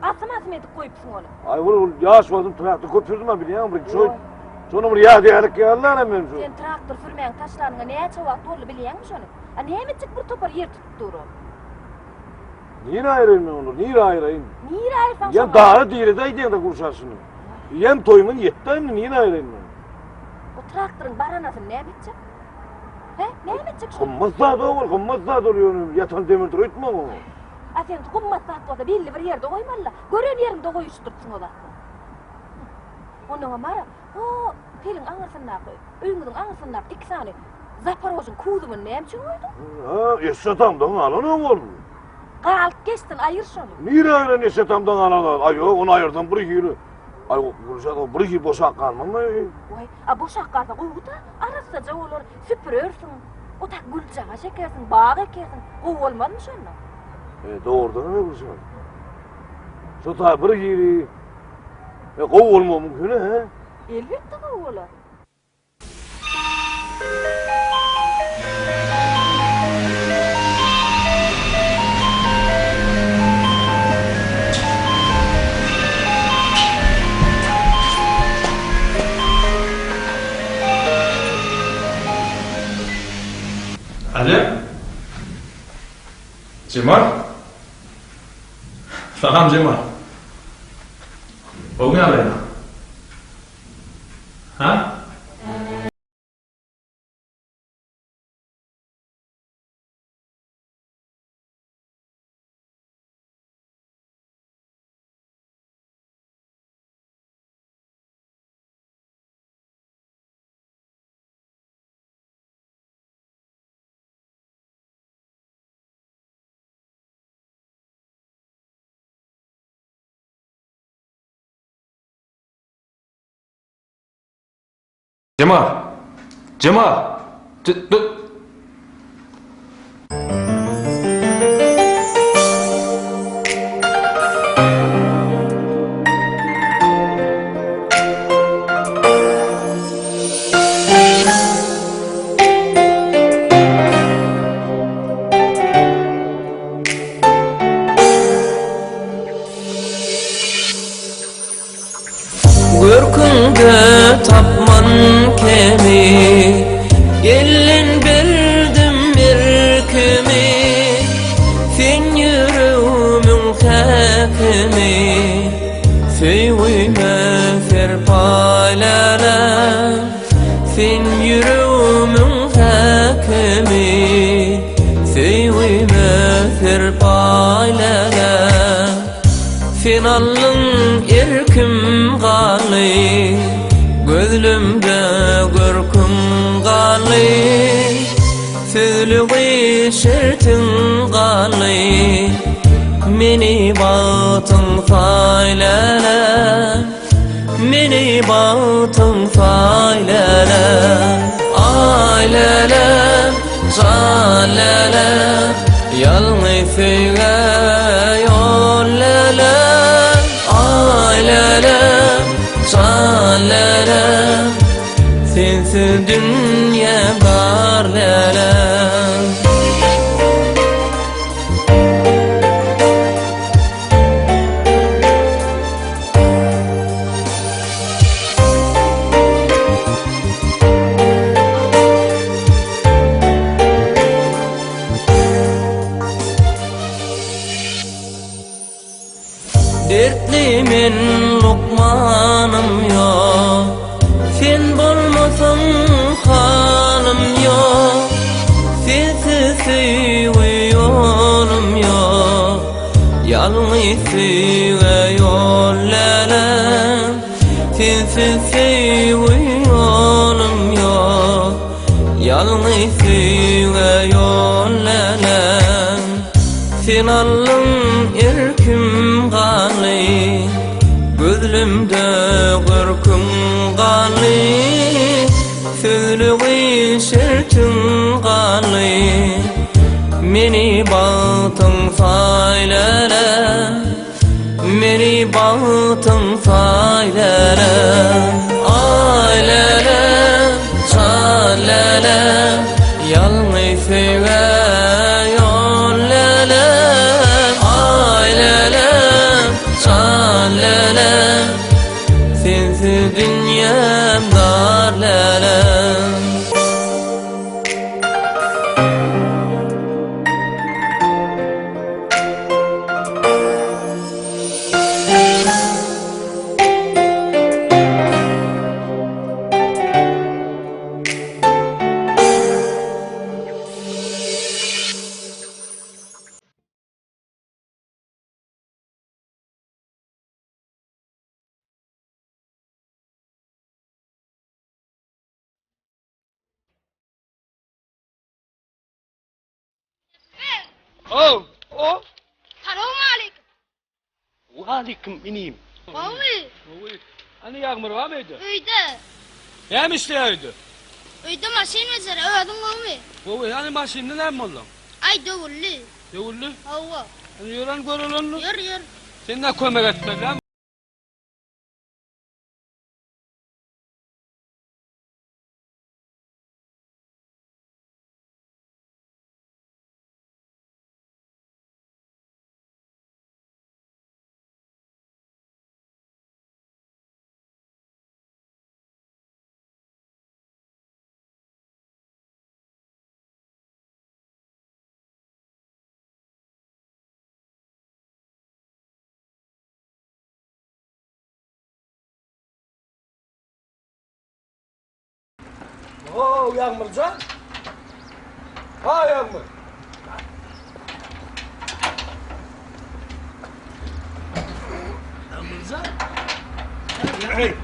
Asym-asym edip goýupsyň ony. Aý, ol ol ýaş wagtym traktor köp sürdüm ben bilýäňmi bir şo. Şony bir ýadygärlik ýaly men şu. Sen traktor sürmäni taşlanyňa näçe wagt boldy bilýäňmi şony? A näme etjek bir topar ýer tutup dur ol. Nirä aýyraýyn men onları? Nirä aýyraýyn? Nirä aýyrsaň Ýa dagy direde aýdýaň-da Gülşat şuny. Ýem toýumyz ýetdi indi nirä aýyraýyn men? O traktoryň baranasyny näme etjek? He, näme etjek şony? Gymmat zat ol, gymmat zat ol ýöne ýatan demirdir öýtme oňa. A sen gymmat zat bolsa belli bir ýerde goýmaly-la. Gören ýeriňde goýuşdyrpsyň o zatlary. Onnoňam bara, ho, peliň aňyrsyndaky, öýüňiziň aňyrsyndaky iki sany Zaporožyň kuzowyny näme üçin goýduň? Ha, eşek atamdan galan o bol. Galyp geçsin, aýyr şony. Nirä aýyran eşek atamdan galan zat? Aý, ýok, ony aýyrsam bir hili. Aý, Gülşat, o bir hili boşap galmazmy? Waý, a boşap galsa gowy-da, arassaja bolar, süpürersiň. O tak güljagaş ekersiň, bag ekersiň. Gowy bolmazmy şonda? E, dogrudanam Gülşat. Şo taý bir hili. E, gowy bolmagy mümkin, he? Elbetde gowy bolar. Alo. Jemal. Salam Jemal. Gowymy ýagdaýlar? Ha? Jemal! Jemal! Görküňde tapman kemi Elden berdim erkimi Sen ýüregimiň häkimi Söýgüme serpaýlara Sen ýüregimiň häkimi Söýgüme serpaýlara Sen aldyň erkim galdy, Gözlemde görküň galdy, Sözlügi şertiň galdy, Meni bagtyň saýlala, Meni bagtyň saýlala. Aý läle, jan läle, Ýalňyz söýgä ýol läle. Aý läle, jan läle, Sensiz dünýe bar läle. Dertli men lukmanym ýok Sen bolmasaň halym ýok Sensiz söýgi ýolum ýok Ýalňyz söýgä ýol läle Sensiz söýgi ýolum ýok Ýalňyz söýgä ýol läle Sen aldyň erkim galdy Gözlemde görküň galdy. Sensizligi şertiň galdy Meni bagtyň saý läle Meni bagtyň saý läle Aý läle, jan läle Ýalňyz söýgä ýol läle Aý läle, jan läle Sensiz dünýäm dar läle. Oh, oh. Salam aleyküm. Waleýkim inim. Gowy. Gowy. Ana Ýagmyr barmy öýde? Öýde. Näme işleýär öýde? Öýde maşyn bejerýär. Özüň gowumy? Gowy. Hany maşynda näme boldy? Aý döwüldi. Döwüldi? Hawa. Hany ýören görelenmi? Ýör ýör. Sen nä kömek etmeli dämi? Ho, Ýagmyrjan. Ha, Ýagmyr. Ýagmyrjan. Hey.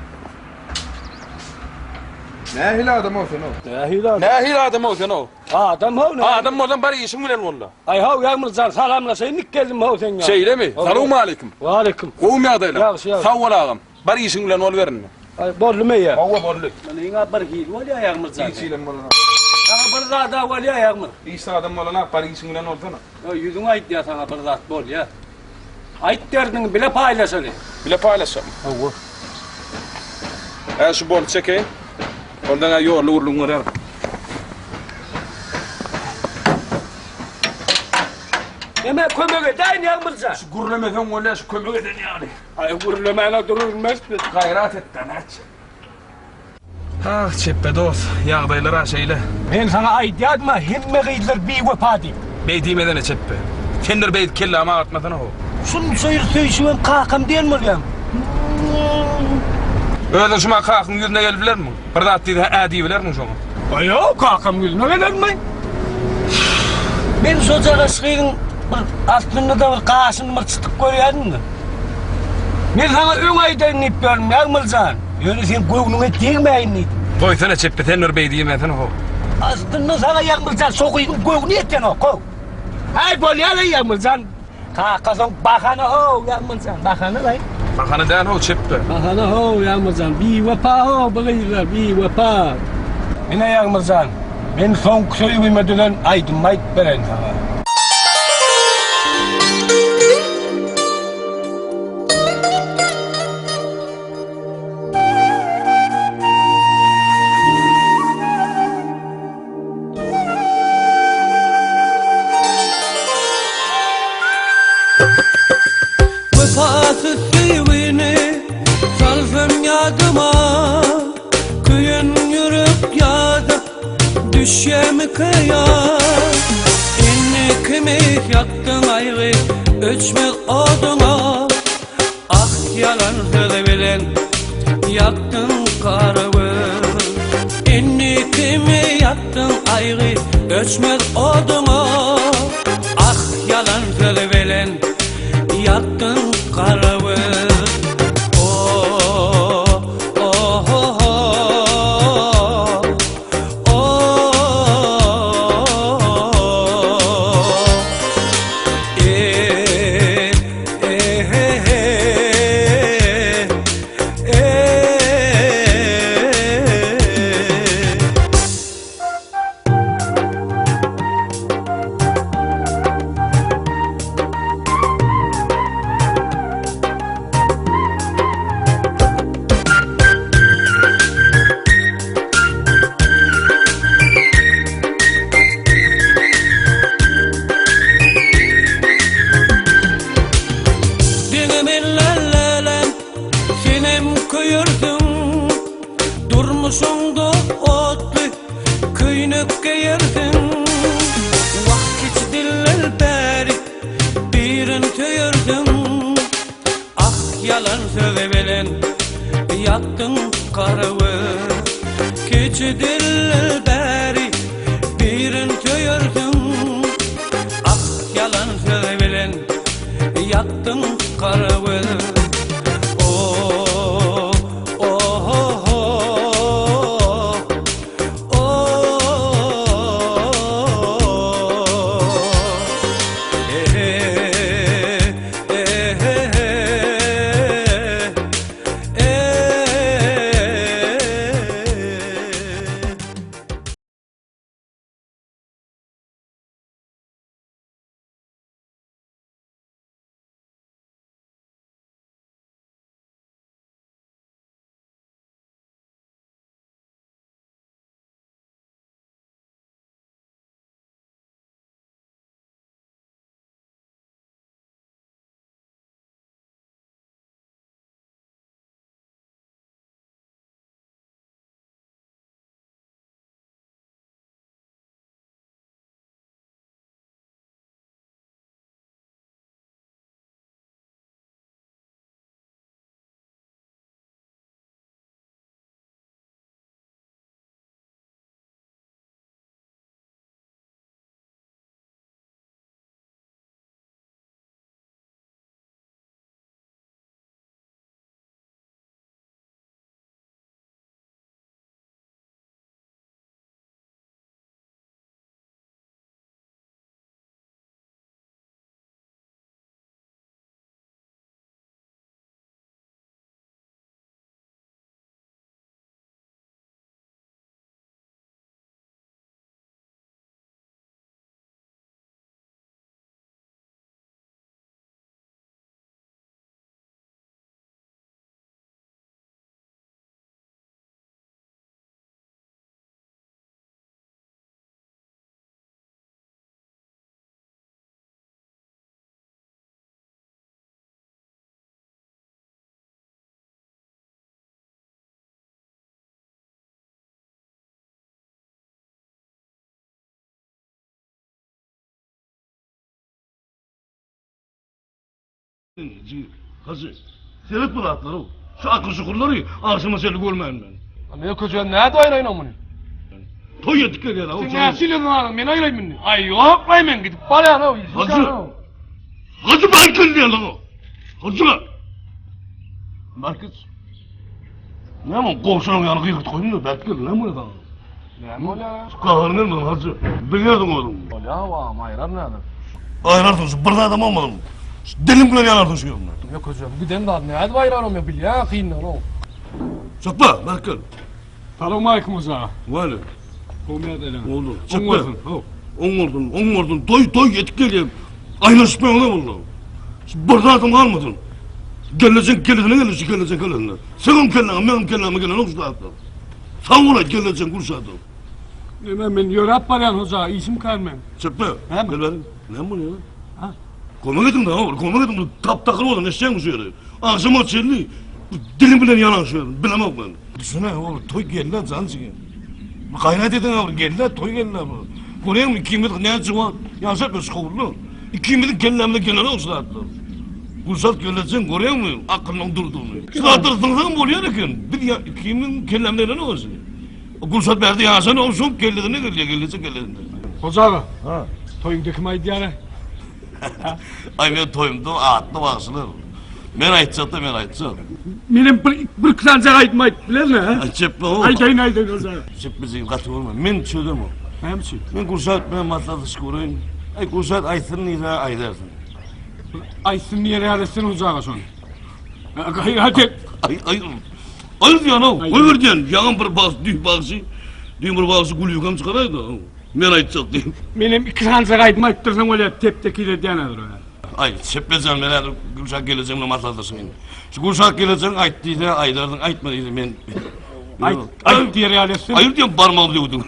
Nähili adam o sen o? Nähili adam? Nähili adam o sen o? Adam how ne? Adam bolsaň bar işiň bilen bolda. Aý how Ýagmyr jan salamlaşaýyn dik geldim how sen ýa. Şeýlemi? Salowmaleýkim. Waleýkim. Gowumy ýagdaýlar? Ýagşy ýagşy. Sag bol agam. Bar işiň bilen boluber indi. Aý boldumy eýýä? Hawa boldy. Munyňa bir hili bolýa Ýagmyr jan. Hiç hilem bolanok. Saňa bir zada bolýa Ýagmyr. Hiç zadam bolanok bar işiň bilen bolsana. Ýo ýüzüň aýdýa saňa bir zat bolýa. Aýt derdiňi bile paýlaşaly. Bile paýlaşjakmy? Hawa. Hä şu boly çekeýin. Ondan-a ýolly gürrüň bererin. Neme kömek edäýin Ýagmyrjan? Şu gürlemeseň bolýa şu kömek eden ýaly. Aý gürlemäne durulmazmy? Gaýrat et-dä nätjek. Ah, Çepbe dost, ýagdaýlar-a şeýle. Men saňa aýdýadym-a, hemme gyzlar biwepa diýip. Beý diýmesene, Çepbe. Sen bir beýdip kellämi agyrtmasana-how. Şunça ýyl söýşübem kakam diýen bolýaň. Özüň şumat kakaň ýüzüne gelip bilermiň? Bir zat diýse, hä diýibilermiň şoňa? Aý, ýok, kakam ýüzüne gelermi? Men şojagaş gyzyň bir aslynda-da bir gaşyny bir çytyp görýärdim-de. Men saňa öň aýdaýyn diýip ýörün, Ýagmyr jan. Ýöne seň göwnüňe degmäýin diýdim. Goýsana çepbe, sen bir beý diýmesene how. Aslynda saňa Ýagmyr jan şo gyzyň göwni ýetenok how. Aý bolýa-laý Ýagmyr jan. Kakasoň bahana how Ýagmyr jan, bahana-laý. Bahana däl how çepbe. Bahana how Ýagmyr jan, biwepa how bu gyzlar, biwepa. Ine Ýagmyr jan, men soňky söýgime düzen aýdymy aýdyp bereýin saňa. Wepasyz söýgini salsam ýadyma Köýen ýürek ýada düşýärmikä ýa Indi kimi ýakdyň aýgy öçmez oduňa Ah ýalan söz bilen ýakdyň gara göz Indi kimi ýakdyň aýgy öçmez oduňa Ah ýalan söz bilen ýakdyň gara göz Oh oh oh oh Oh E, e, he, he, e. Niçe dilberi birin söýersiň Ah ýalan söz bilen ýakdyň gara göz Oh oh oh oh Hajy, seret bu zatlary. Şu akyr şukurlary agşama çenli görmän men. Men köçeden nädip aýraýyn muny? Toý edip gelýär. Sen näçe ýyl öňüň men aýraýyn muny? Aý ýok, aý men gidip barýan. Hajy. Hajy baý gelýär. Hajy. Markus. Näme gowşunyň ýany gygyrt goýdum da, bäk gel, näme bolýar saňa? Näme bolýar? Şu gaharyň gelmedi, hajy. Bilýärdiň özüň. Bolýar, wam, aýrar näme? Aýrarsyň, şu bir zadam bolmadyň. Şu dilim bilen ýanarsyň şu ýerinde. Ýok, hajy, giden zat nädip aýrar men bilýän kynlygyny. Çykma, bäk gel. Salowmaleýkim hoja. Wale. Gowy ýagdaýlar. Boldy. Oň bolsun. How. Oň bolsun, oň bolsun. Toý, toý ýetip gelýär. Aýlanyşmaň ne boldy? Şu bir zadam galmasyn. Gelnejeň kellesine geldi, şu gelnejeň kellesine. Seňem kelläňe, meňem kelläme gelenok şu zatlar. Sag bol aýt, gelnejeň Gülşada. Neme men ýöräp barýan hoja, işim kän meň. Çekme. Näme? Gel bäri. Näme bolýar? Ha? Kömek ediň da, kömek ediň. Tap takyr bolan eşeğim şu ýeri. Agşama çenli dilim bilen ýanan şu ýeri. Bilemok men. Düşüne ol toý geldi jan jigim. Gaýrat ediň ol geldi toý geldi bu. Görýäňmi ikimiz näçe wagt ýaşap biz howly. Ikimiziň kellämize gelenok şu zatlar. Gülşat geleceň görýäňmi akylynyň durdugyny. Şu zatlar zyňsaň bolýar eken. Biz ýa ikimiziň kellämize gelenok şu. Gülşat bärde ýaşan ol şoň kellesine gelýär gelneje kellesine. Hoja aga. Ha. Toýuňda kim aýdýar? Aý men toýumda atly bagşylar. Men aýtjakda men aýtjak. Menem bir bir iki sanjak aýdym aýdyp bilermi ha? Aý çepme o. Aýdaýyn aýdaýyn hoja. Çepmejigim gaty görme. Men çözem o. Näme üçin? Men Gülşat bilen maslahatlaşyp göreýin. Aý Gülşat aýtsyn diýse aýdarsyn. Aýtsyn diýer ýaly etsin hoja aga şony. Gaýrat et. Aý aý. Aý diýen o. Goýber diýen. Ýaňam bir bagşy, düýn bagşy. Düýn bir bagşy gülýükam çykaraýdy. Men aýtjak diýip. Menem iki sanjak aýdym aýtdyrsaň bolýar, tep-tekiz edýän häzir o. Aý, Çepbejan, men häzir Gülşat gelejegim bilen maslahatlaşaýyn. Şu Gülşat gelejegin aýt diýse, aýdarsyň, aýtma diýse men Aýt, aýt diýer ýaly etsin. Aýyr diýen barmagymy döwdüň.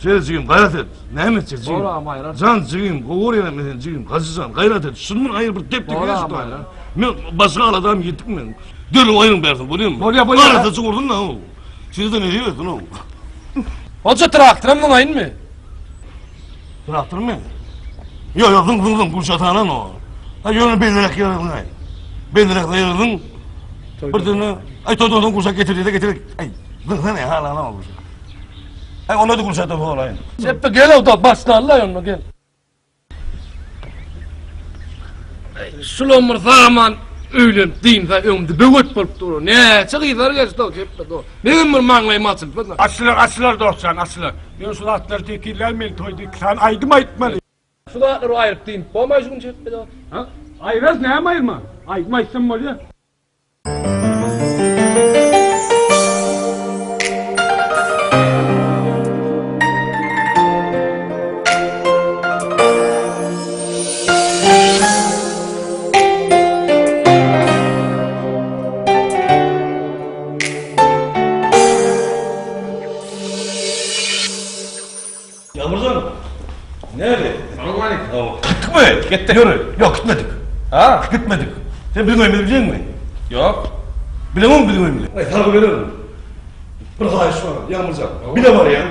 Şeýle jigim, gaýrat et. Näme etjek jigim? Boram aýrar. Jan jigim, gowy görýän men seni jigim, Hajy jan, gaýrat et. Şundan aýyr bir tep-tekiz et şu taýda. Men başga aladam ýetik men. Derrew aýryň bersin, bolýarmy? Bolýar, bolýar. Arasy çugurdyn-da, o. Sizde nesip etsin ow. Hoja traktoram zyňaýynmy? Traktormy? Ýok, ýok, zyň, zyň, zyň, Gülşat alan o. Ha, ýöne belliräk ýere zyňaý. Belliräk ýere zyň. Bir döne, aý, toýdan soň Gülşat getir diýse getir. Aý, zyňsana, halana o Gülşat. Aý onda-da Gülşatdan soraýyn. Çepbe gel da başlarlar onda gel. Şulam bir zaman öýlenip dynsa öňümde böwet bolup dur. Näçe gyzlar geçdi o çepbe do. Meňem bir maňlaýym açylsa. Açylar, açylar dostjan, açylar. Ýöne şu zatlary tekizläý men toýda iki sany aýdym aýtmaly. Şu zatlary aýryp dynyp bolmaý şu gün çepbe do. Ha? Aýyras näme aýyrman? Aýdym aýtsam bolýa. Ýagmyrjan, näli? Salowmaleýkim. Gitdikmi? Gitdik. Ýöre, ýok gitmedik. Ha? Gitmedik. Sen biziň öýümizi bilýäňmi? Ýok. Bileňokmy biziň öýümizi? Aý, salgy bererin. Bir haýyş bar, Ýagmyrjan. Bile barýaň.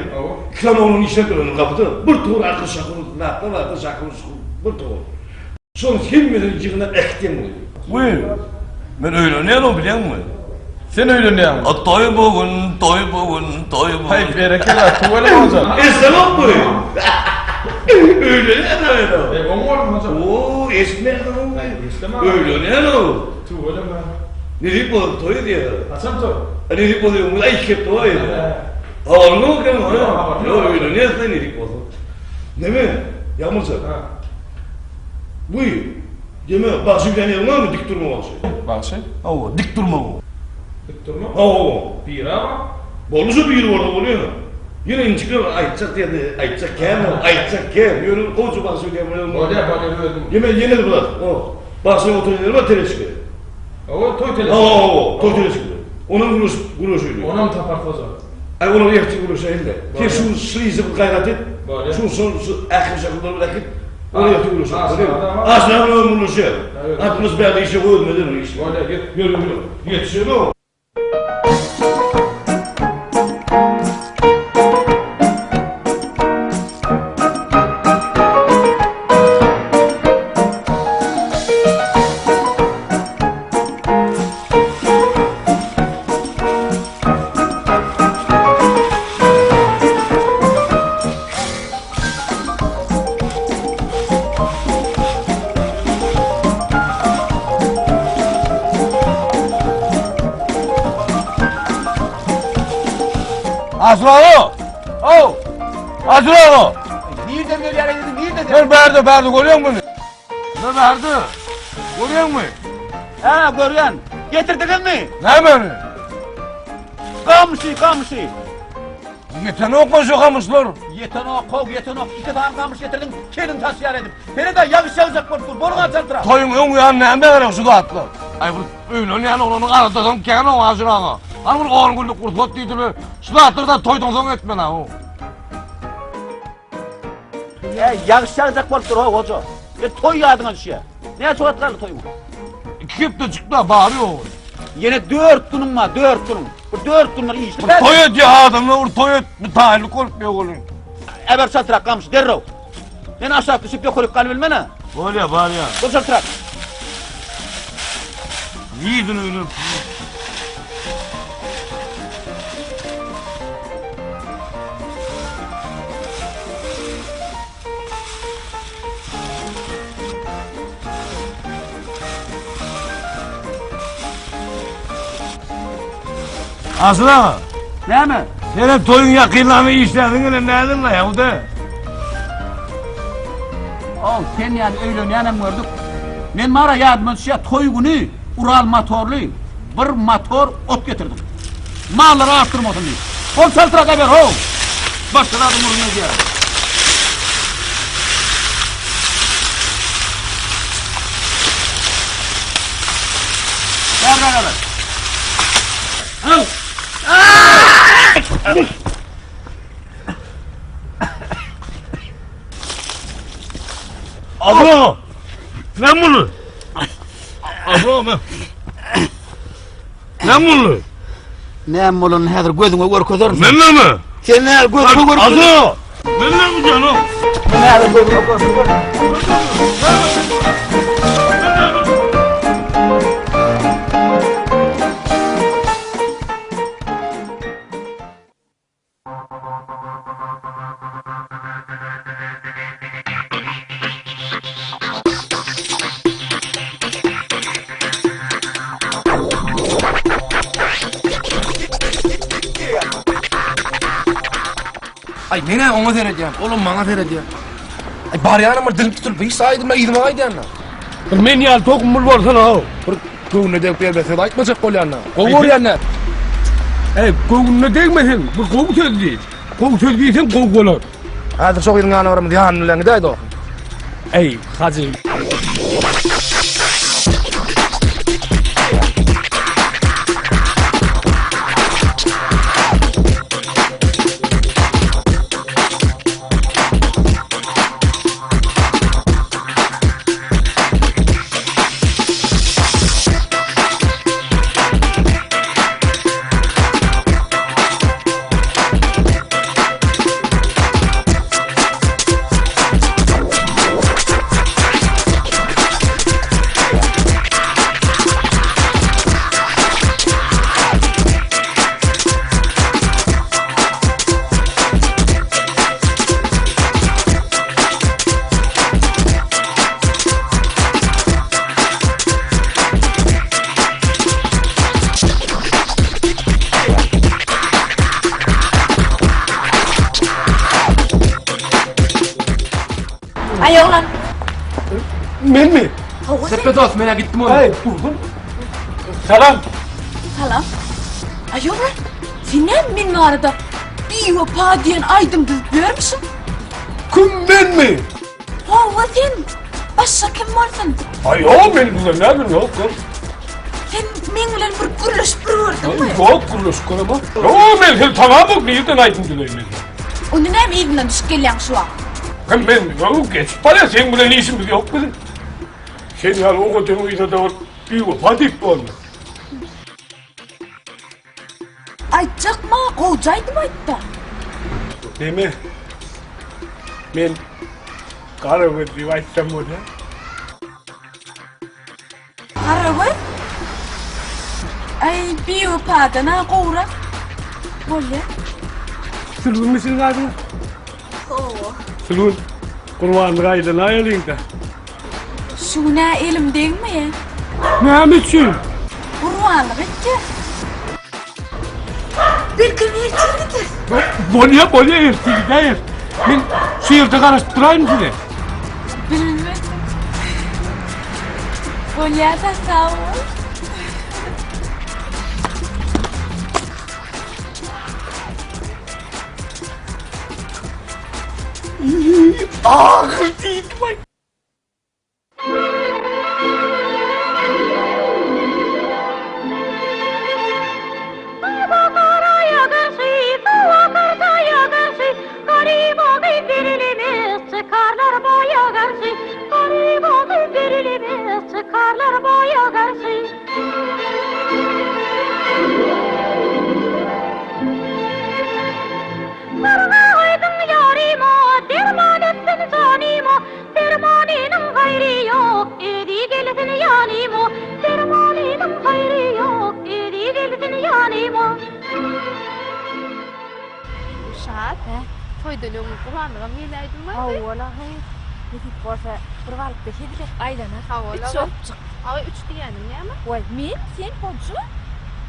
Iki sany oglan işläp ýör onuň gapyda. Bir towar akyr-şakyr, zatlar bar, şakyr-şukur, bir towar. Şonuň hemmesini ýygnap äkitýän bolýar. Wiý, men öýlenýän-ow bilýäňmi? Sen öýlenýäňmi? A toý bu gün, toý bu gün, toý bu gün. Haý, berekella, tüweleme hojam. Eşdeňokmy? Öýlenýän-ow men-ow. Eý, oň bolsun hojam. Oo, eşitmeýäňmi? Haý, eşdemän. Öýlenýän-ow. Tüweleme. Nesip bolsa toý edýär. Haçan toý? A nesip bolsa öňümiz aý iki hepde bar ýene. Habaryň ýok ekeni, hä? Ýok, öýlenýäs-dä nesip bolsa. Neme, Ýagmyrjan? Hä. Bu, deme, bagşy bilen ýeriň barmy, dik durma bagşy? Bagşy? Hawa, dik durma bu. Dik durma? Hawa. Biri-ä bar. Boldy şo biri bolsa bolýa. Ýöne injikler aýtjak diýende, aýtjak kän ol, aýtjak kän. Ýöne gowja bagşy bilen ýeriň bar. Bolýa, bolýa, özüm. Ýeme, ýene bir zat, o, bagşynyň oturan ýeri bar teleçke. Hawa, toý teleçke. Hawa, hawa, toý teleçke. Onam gürleşip, gürleşeli. Onam taparys hojam. Aý olar ertir gürleşeýin-le. Sen şu şu işe bir gaýrat et. Bolýar. Şu şu şu ähli şakyrlary äkit. Ol ertir gürleşeris. Aşyr Aşyr bilen gürleşer. Atmyş bärde işe özüme ederin iş. Bolýar, ýet. Ýör, ýör. Ýetişer o. Aşyr aga! Ow! Aşyr aga! Nirden gelýär indi, nirden? Gel bärde, bärde görýäňmi muny? Ne bärde? Görýäňmi? Hä, görýän. Getirdiňizmi? Nämeni? Gamşy, gamşy. Ýetenokmy şu gamyşlar? Ýetenok, how, ýetenok. Iki sany gamyş getirdiň, keliň taşýar edip. Seret-ä, ýagyş ýagjak bolup dur, bol gaçaldyra. Toýuň öň ýany nämä gerek şu zatlar? Aý bir öýlenýän oglanyň aladasam kän oň Aşyr aga. Hany bir on günlük rugsat diýdiler. Şu zatlary da toýdan soň etmeli-ä, how. Äý, ýagyş ýagjak bolup dur, how, hoja. E, toý ýadyňa düşýär. Näçe wagt galdy toýuňa? Iki hepdejik-dä, bary ýogy. Ýene dört günüň bar, dört günüň. Bir dört gün bir işle. Bir toý edýär adamlar, bir toý et, bir taýynlyk bolup ýok oly. Äber çaltrak gamyş, derrew. Men aşak düşüp ýokaryk galybilmen-ä. Bolýar, barýar. Bol çaltrak. Nirden öýlenip? Asyl aga. Näme? Senem toýuň ýakynlaryny işläsiň gelen nädin-la ýa-da? Ow, sen ýaly öýlenýänem gördük. Men bara ýadyma düşýär, toý güni Ural motorly bir motor ot getirdim. Mallar aç durmasyn diýip. Ol çaltrak äber, how! Başga zadyň gürrüňini edýärin. Bärräk äber. Al! Abla! Näme boldy? Abla, men. Näme boldy? Näme bolanyny häzir gözüňe görkezerin. Men näme? Sen näme gözüňe görkezerin. Abla! Men näme diýýän? Men häzir gözüňe görkezerin. Aý, men-ä oňa seredýän, olam maňa seredýär. Aý, barýanam bir dilim tutulyp, hiç aýdymla yzyma gaýdýan-da. Bir men ýaly tohum bolsana-ow. Bir göwnüne degip erbet söz aýtmajak bolýan-da. Gowy görýän-dä. Äý, göwnüne degmeseň, bir gowy söz diý. Gowy söz diýseň gowy bolar. Häzir şo gyzyň ýanyna baramyz, ýanyny bilen gidäý dostum. Äý, hajy. Aý oglan. Menmi? Sepe dost, men-ä gitdim ony. Aý, dursun. Salam. Salam. Aý oglan, sen näme men barada biwepa diýen aýdym düzüp ýörmüşiň? Kim menmi? Hawa sen. Başga kim bolsun? Aý ýok, men bilen näme ýok. Sen meň bilen bir gürleşip bir gördüňmi? Ýok, gürleşip göremok. Ýok, men seni tanamok, nirden aýdym düzeýin men? Onda näme yzyndan düşüp gelýäň şu wagt? Kim men? Ýok, geçip barýan, seň bilen işimiz ýok biziň. Sen ýaly owadan gyza-da bir biwepa diýip bolmaz. Aýtjak ma gowja aýdym aýtda. Neme? Men Garagöz diýip aýtsam bolýar. Garagöz? Aý biwepadan-a gowrak bolýar. Sülgünmi siziň adyňyz? Hawa. Sülgün, gurbanlyk aýlanaýalyň-da. Şu gün-ä elim degmeýär. Näme üçin? Gurbanlyk etýäs. Belkem ertir gideris. Bolýa, bolýa, ertir gidäýeris. Men şu ýerde garaşyp duraýyn size. Bilmedim. Bolýa-da, sag bol. Ahyr diýdim-aý. Dermanynyň haýry ýok, özi gelsin ýanyma, Dermanynyň haýry ýok, özi gelsin ýanyma. Şat, toýdan öň gurbanlygam geläýdim bardy. Hawa-la, heý. Nesip bolsa, bir balykda hezil edip aýlanar. Hawa-la. Üç bolupjyk. Aý, üç diýýäniň näme? Waý, men, sen, Hoja.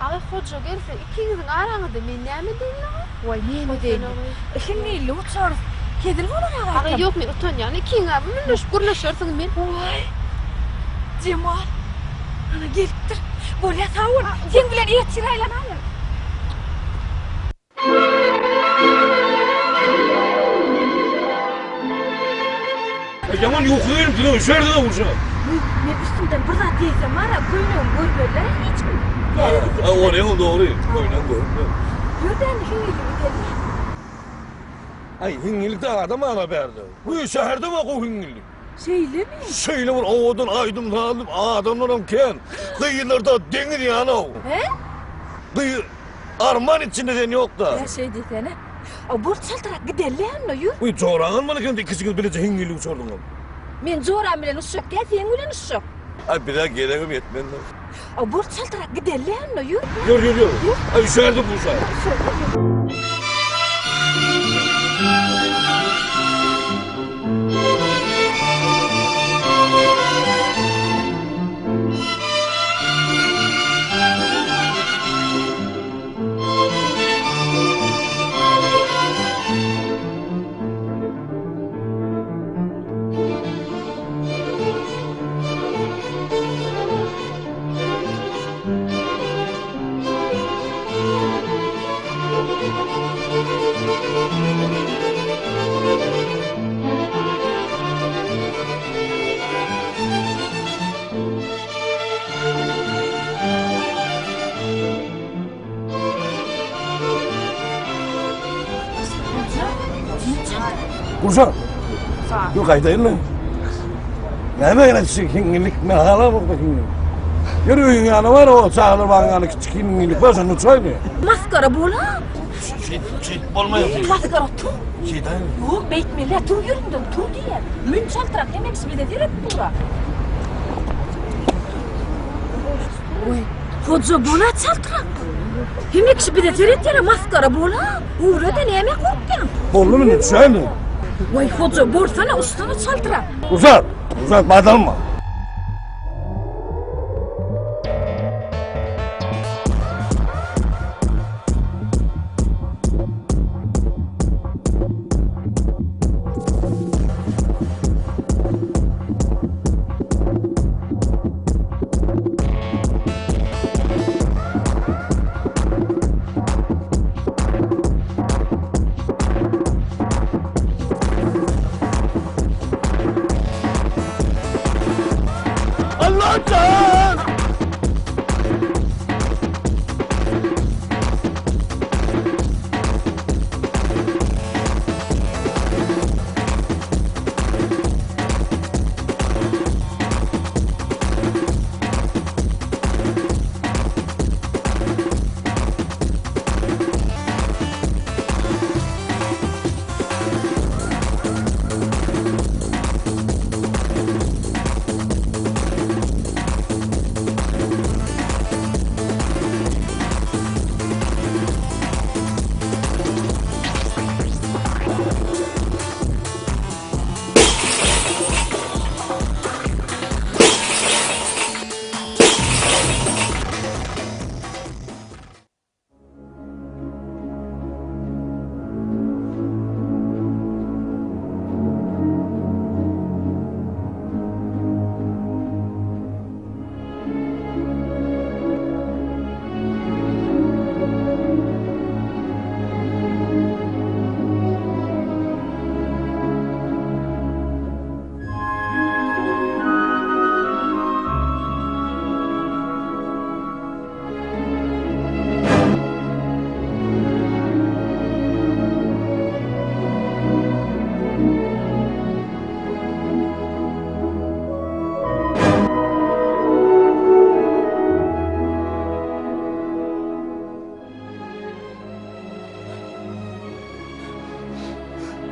Aý, Hoja gelse, ikiňiziň araňyzda men näme edeýin dagy? Waý, näme edeýin? Hiňňilli uçarys. Hezil bolar aga Aga, ýok, men utanýan. Ikiňiz münleşip gürleşersiňiz, men. Waý, Jemal, ana gelipdir. Bolýa, sag bol. Seň bilen ertir aýlanaýyn. Ýaman ýuka gelip bize üşerdi-de uşa. Men üstümden bir zat geýsem bar-a, köýnegimi görmezler hiç kim. Ha, ony dogry, köýnegini görmez. Ýör-dä indi hiňňillige gidelim. Aý, hiňňillik-de adam ala bärde. Bu şäherde bar gowy hiňňillik. Şeýlemi? Şeýle bir owadan aýdym-sazly adamlaram kän. Gyzlar-da deňiz ýaly-ow. He? Gyz arman içinde sen ýok-da. Ýa şeý diýsene. A bol çaltrak gidelli onda ýör. Uý, joraň almaly ekeni ikisiňiz bileje hiňňillik uçardyňyz. Men joram bilen uçjak däl, seň bilen uçjak. Aý, bize geregem ýetmez. A bol çaltrak gidelli onda ýör. Ýör, ýör, ýör. Aý, üşerdik uşa. Gülşat. Dur gaýdaýyn men. Näme gerek şu hiňňillik? Men halamok da hiňňillik. Ýör öýüň ýany bar, o çagalar bagyň ýany kiçijik hiňňillik bar, şonda uçaýmy? Maskara bola. Şeýt, şeýt bolmaýar. Maskara tur. Şeýdäými? Ýok, beýtmeli, tur ýerinden, tur diýýän. Mün çaltrak, hemme kişi bize seredip dur-a. Oý, hoja bola çaltrak. Hemme kişi bize seretýär, maskara bola. Ugra-da näme gorkýaň? Boldumy indi, düşäými? Waý, hoja, bolsana, uçsana çaltrak. Uzat, uzat, badalma. Allah'tan!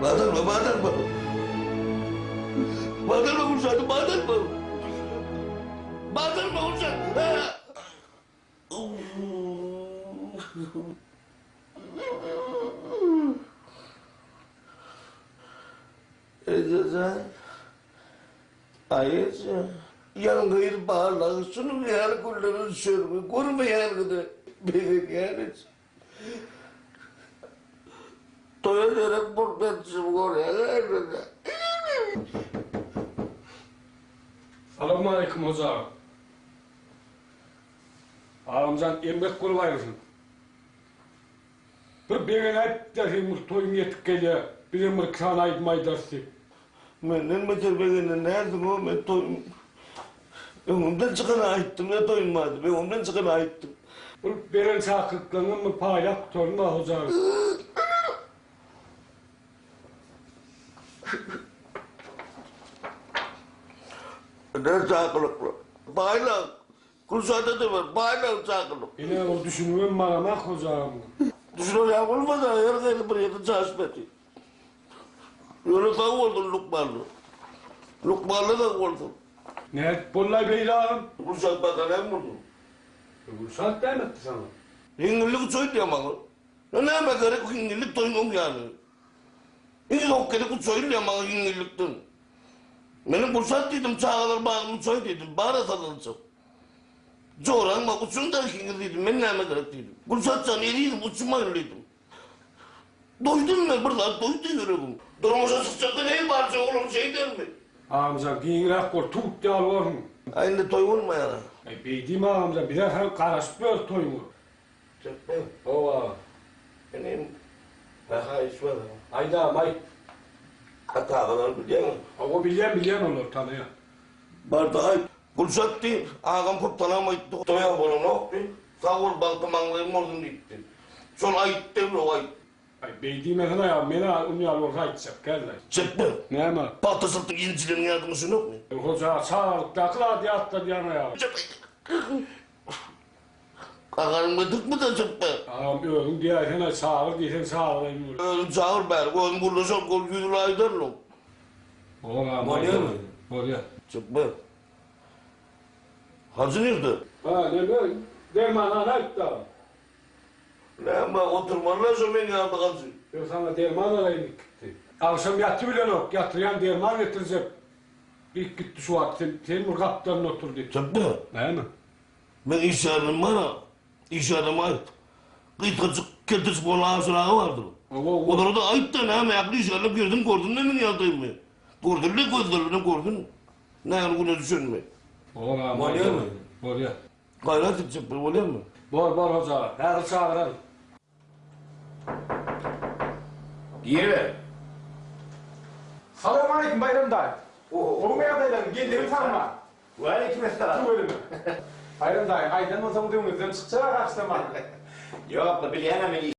Badalma, badalma. Badalma Gülşat'ım, badalma. Badalma Gülşat. Ejejan, aýeje, ýalňyz barlygy şunuň ýaly günlere düşerimi görmeýänligine begenýän eje. Toýa gerek bolup ýatyşymy görýäň elbetde. Salowmaleýkim hoja aga. Agamjan emgek bolup aýrylsyn. Bir begenäýipdä seň bir toýuň ýetip gelýä, bizem bir iki sany aýdym aýdarys diýip. Menden beter begenen nädiň-ow men toýuň öňümden çykany aýtdym ýa toýum bardy öňümden çykany aýtdym. Bul beren çakylyklaryňam bir paýlap gutaryn-da hoja aga. Ne çakylyklar? Paýla Gülşada-da ber, paýla çakylyk. Ine ol düşünibem baramak hoja aga muňa. Düşüner ýaly bolmasa her haýsy bir ýerde çaşmady. Ýöne sag bolsun lukmanlar. Lukmanlar sag bolsun. Nädip bollaý beýle agam? Gülşat baka näme boldy? Gülşat näme etdi saňa? Hiňňillik uçaýdy diýýär maňa. Ýa nämä gerek hiňňillik toýuň öň ýany. Iň soňky gezek uçaýyn diýýär maňa hiňňillikden. Meniň Gülşat diýdim çagalar bagyna uçaý diýdim. Bara sallançak. Joraň bak uçuň-da ikiňiz diýdim. Men nämä gerek diýdim. Gülşat jan ezizim uçmaýyn diýdim. Doýdum men bir zat doýdy ýüregim. Durmuşa çykjakda neý barja oglan şeýdermi? Agamjan giňräk bol tut ýaly borsuň. A indi toý bolmaýara. Aý beý diýme agamjan bizä hä garaşyp ýörüs toýuňa. Çekme. Hawa aga. Inim bir haýyş bar. Aýt agam aýt. Ata agalary bilýäňmi? Hawa bilýän bilýän olary tanaýan. Barda aýt. Gülşat diý, agam köp salam aýtdy, toýa bolanok diý. Sag bol bagty maňlaýyň bolsun diýipdi. Şol aýtdy, ýok aýt. Aý, beý diýmesene ýa, men-ä un ýaly bolsa aýtjak däl-le. Çekme. Näme? Pagtaçylykda ýenjilen ýadyňa düşenokmy? Hoja, çagalykdaky zady ýatladýaň-a ýa. Gagaryňy dykma-da çekme. Agam, özüň diýäýsene, çagyr diýseň çagyraýyn welin. Özüm çagyr bäri, özüm gürleşerin, ol ýüzüni aýdaryn oň. Bor agam. Bolýarmy? Bolýar. Çekme. Hajy nirde? Ha, neme, dermanhana gitdi agam. Näme, oturmaly-la şo meň ýanymda Hajy. Ýok, saňa derman alaýyn diýip gitdi. Agşam ýatybilenok, ýatyrýan derman getirjek diýip gitdi şu wagt. Sen, sen bir gapdalynda otur diýip. Çekme. Näme? Meň işgärlerim bar-a. Iş adamy aýt. Gysgajyk, keltejik bolan Aşyr aga bardyr. Olara-da aýt-da, näme, ähli işgärler girsin, görsün-de meň ýagdaýymy. Görsün-de, gözleri bilen görsün, nähili güne düşenimi. Bor agam. Bolýarmy? Bolýar. Gaýrat etjek bir bolýarmy? Bor, bor hoja aga. Häzir çagyraryn. Giriber. Salowmaleýkim Baýram daýy. Gowumy ýagdaýlaryň, geldigiň sagma. Waleýkim essalam. Tüweleme. Baýram daýy, aýdan bolsaňyz öňüňizden çykjak-a garşylamaga. Ýok, bilýäň-ä men.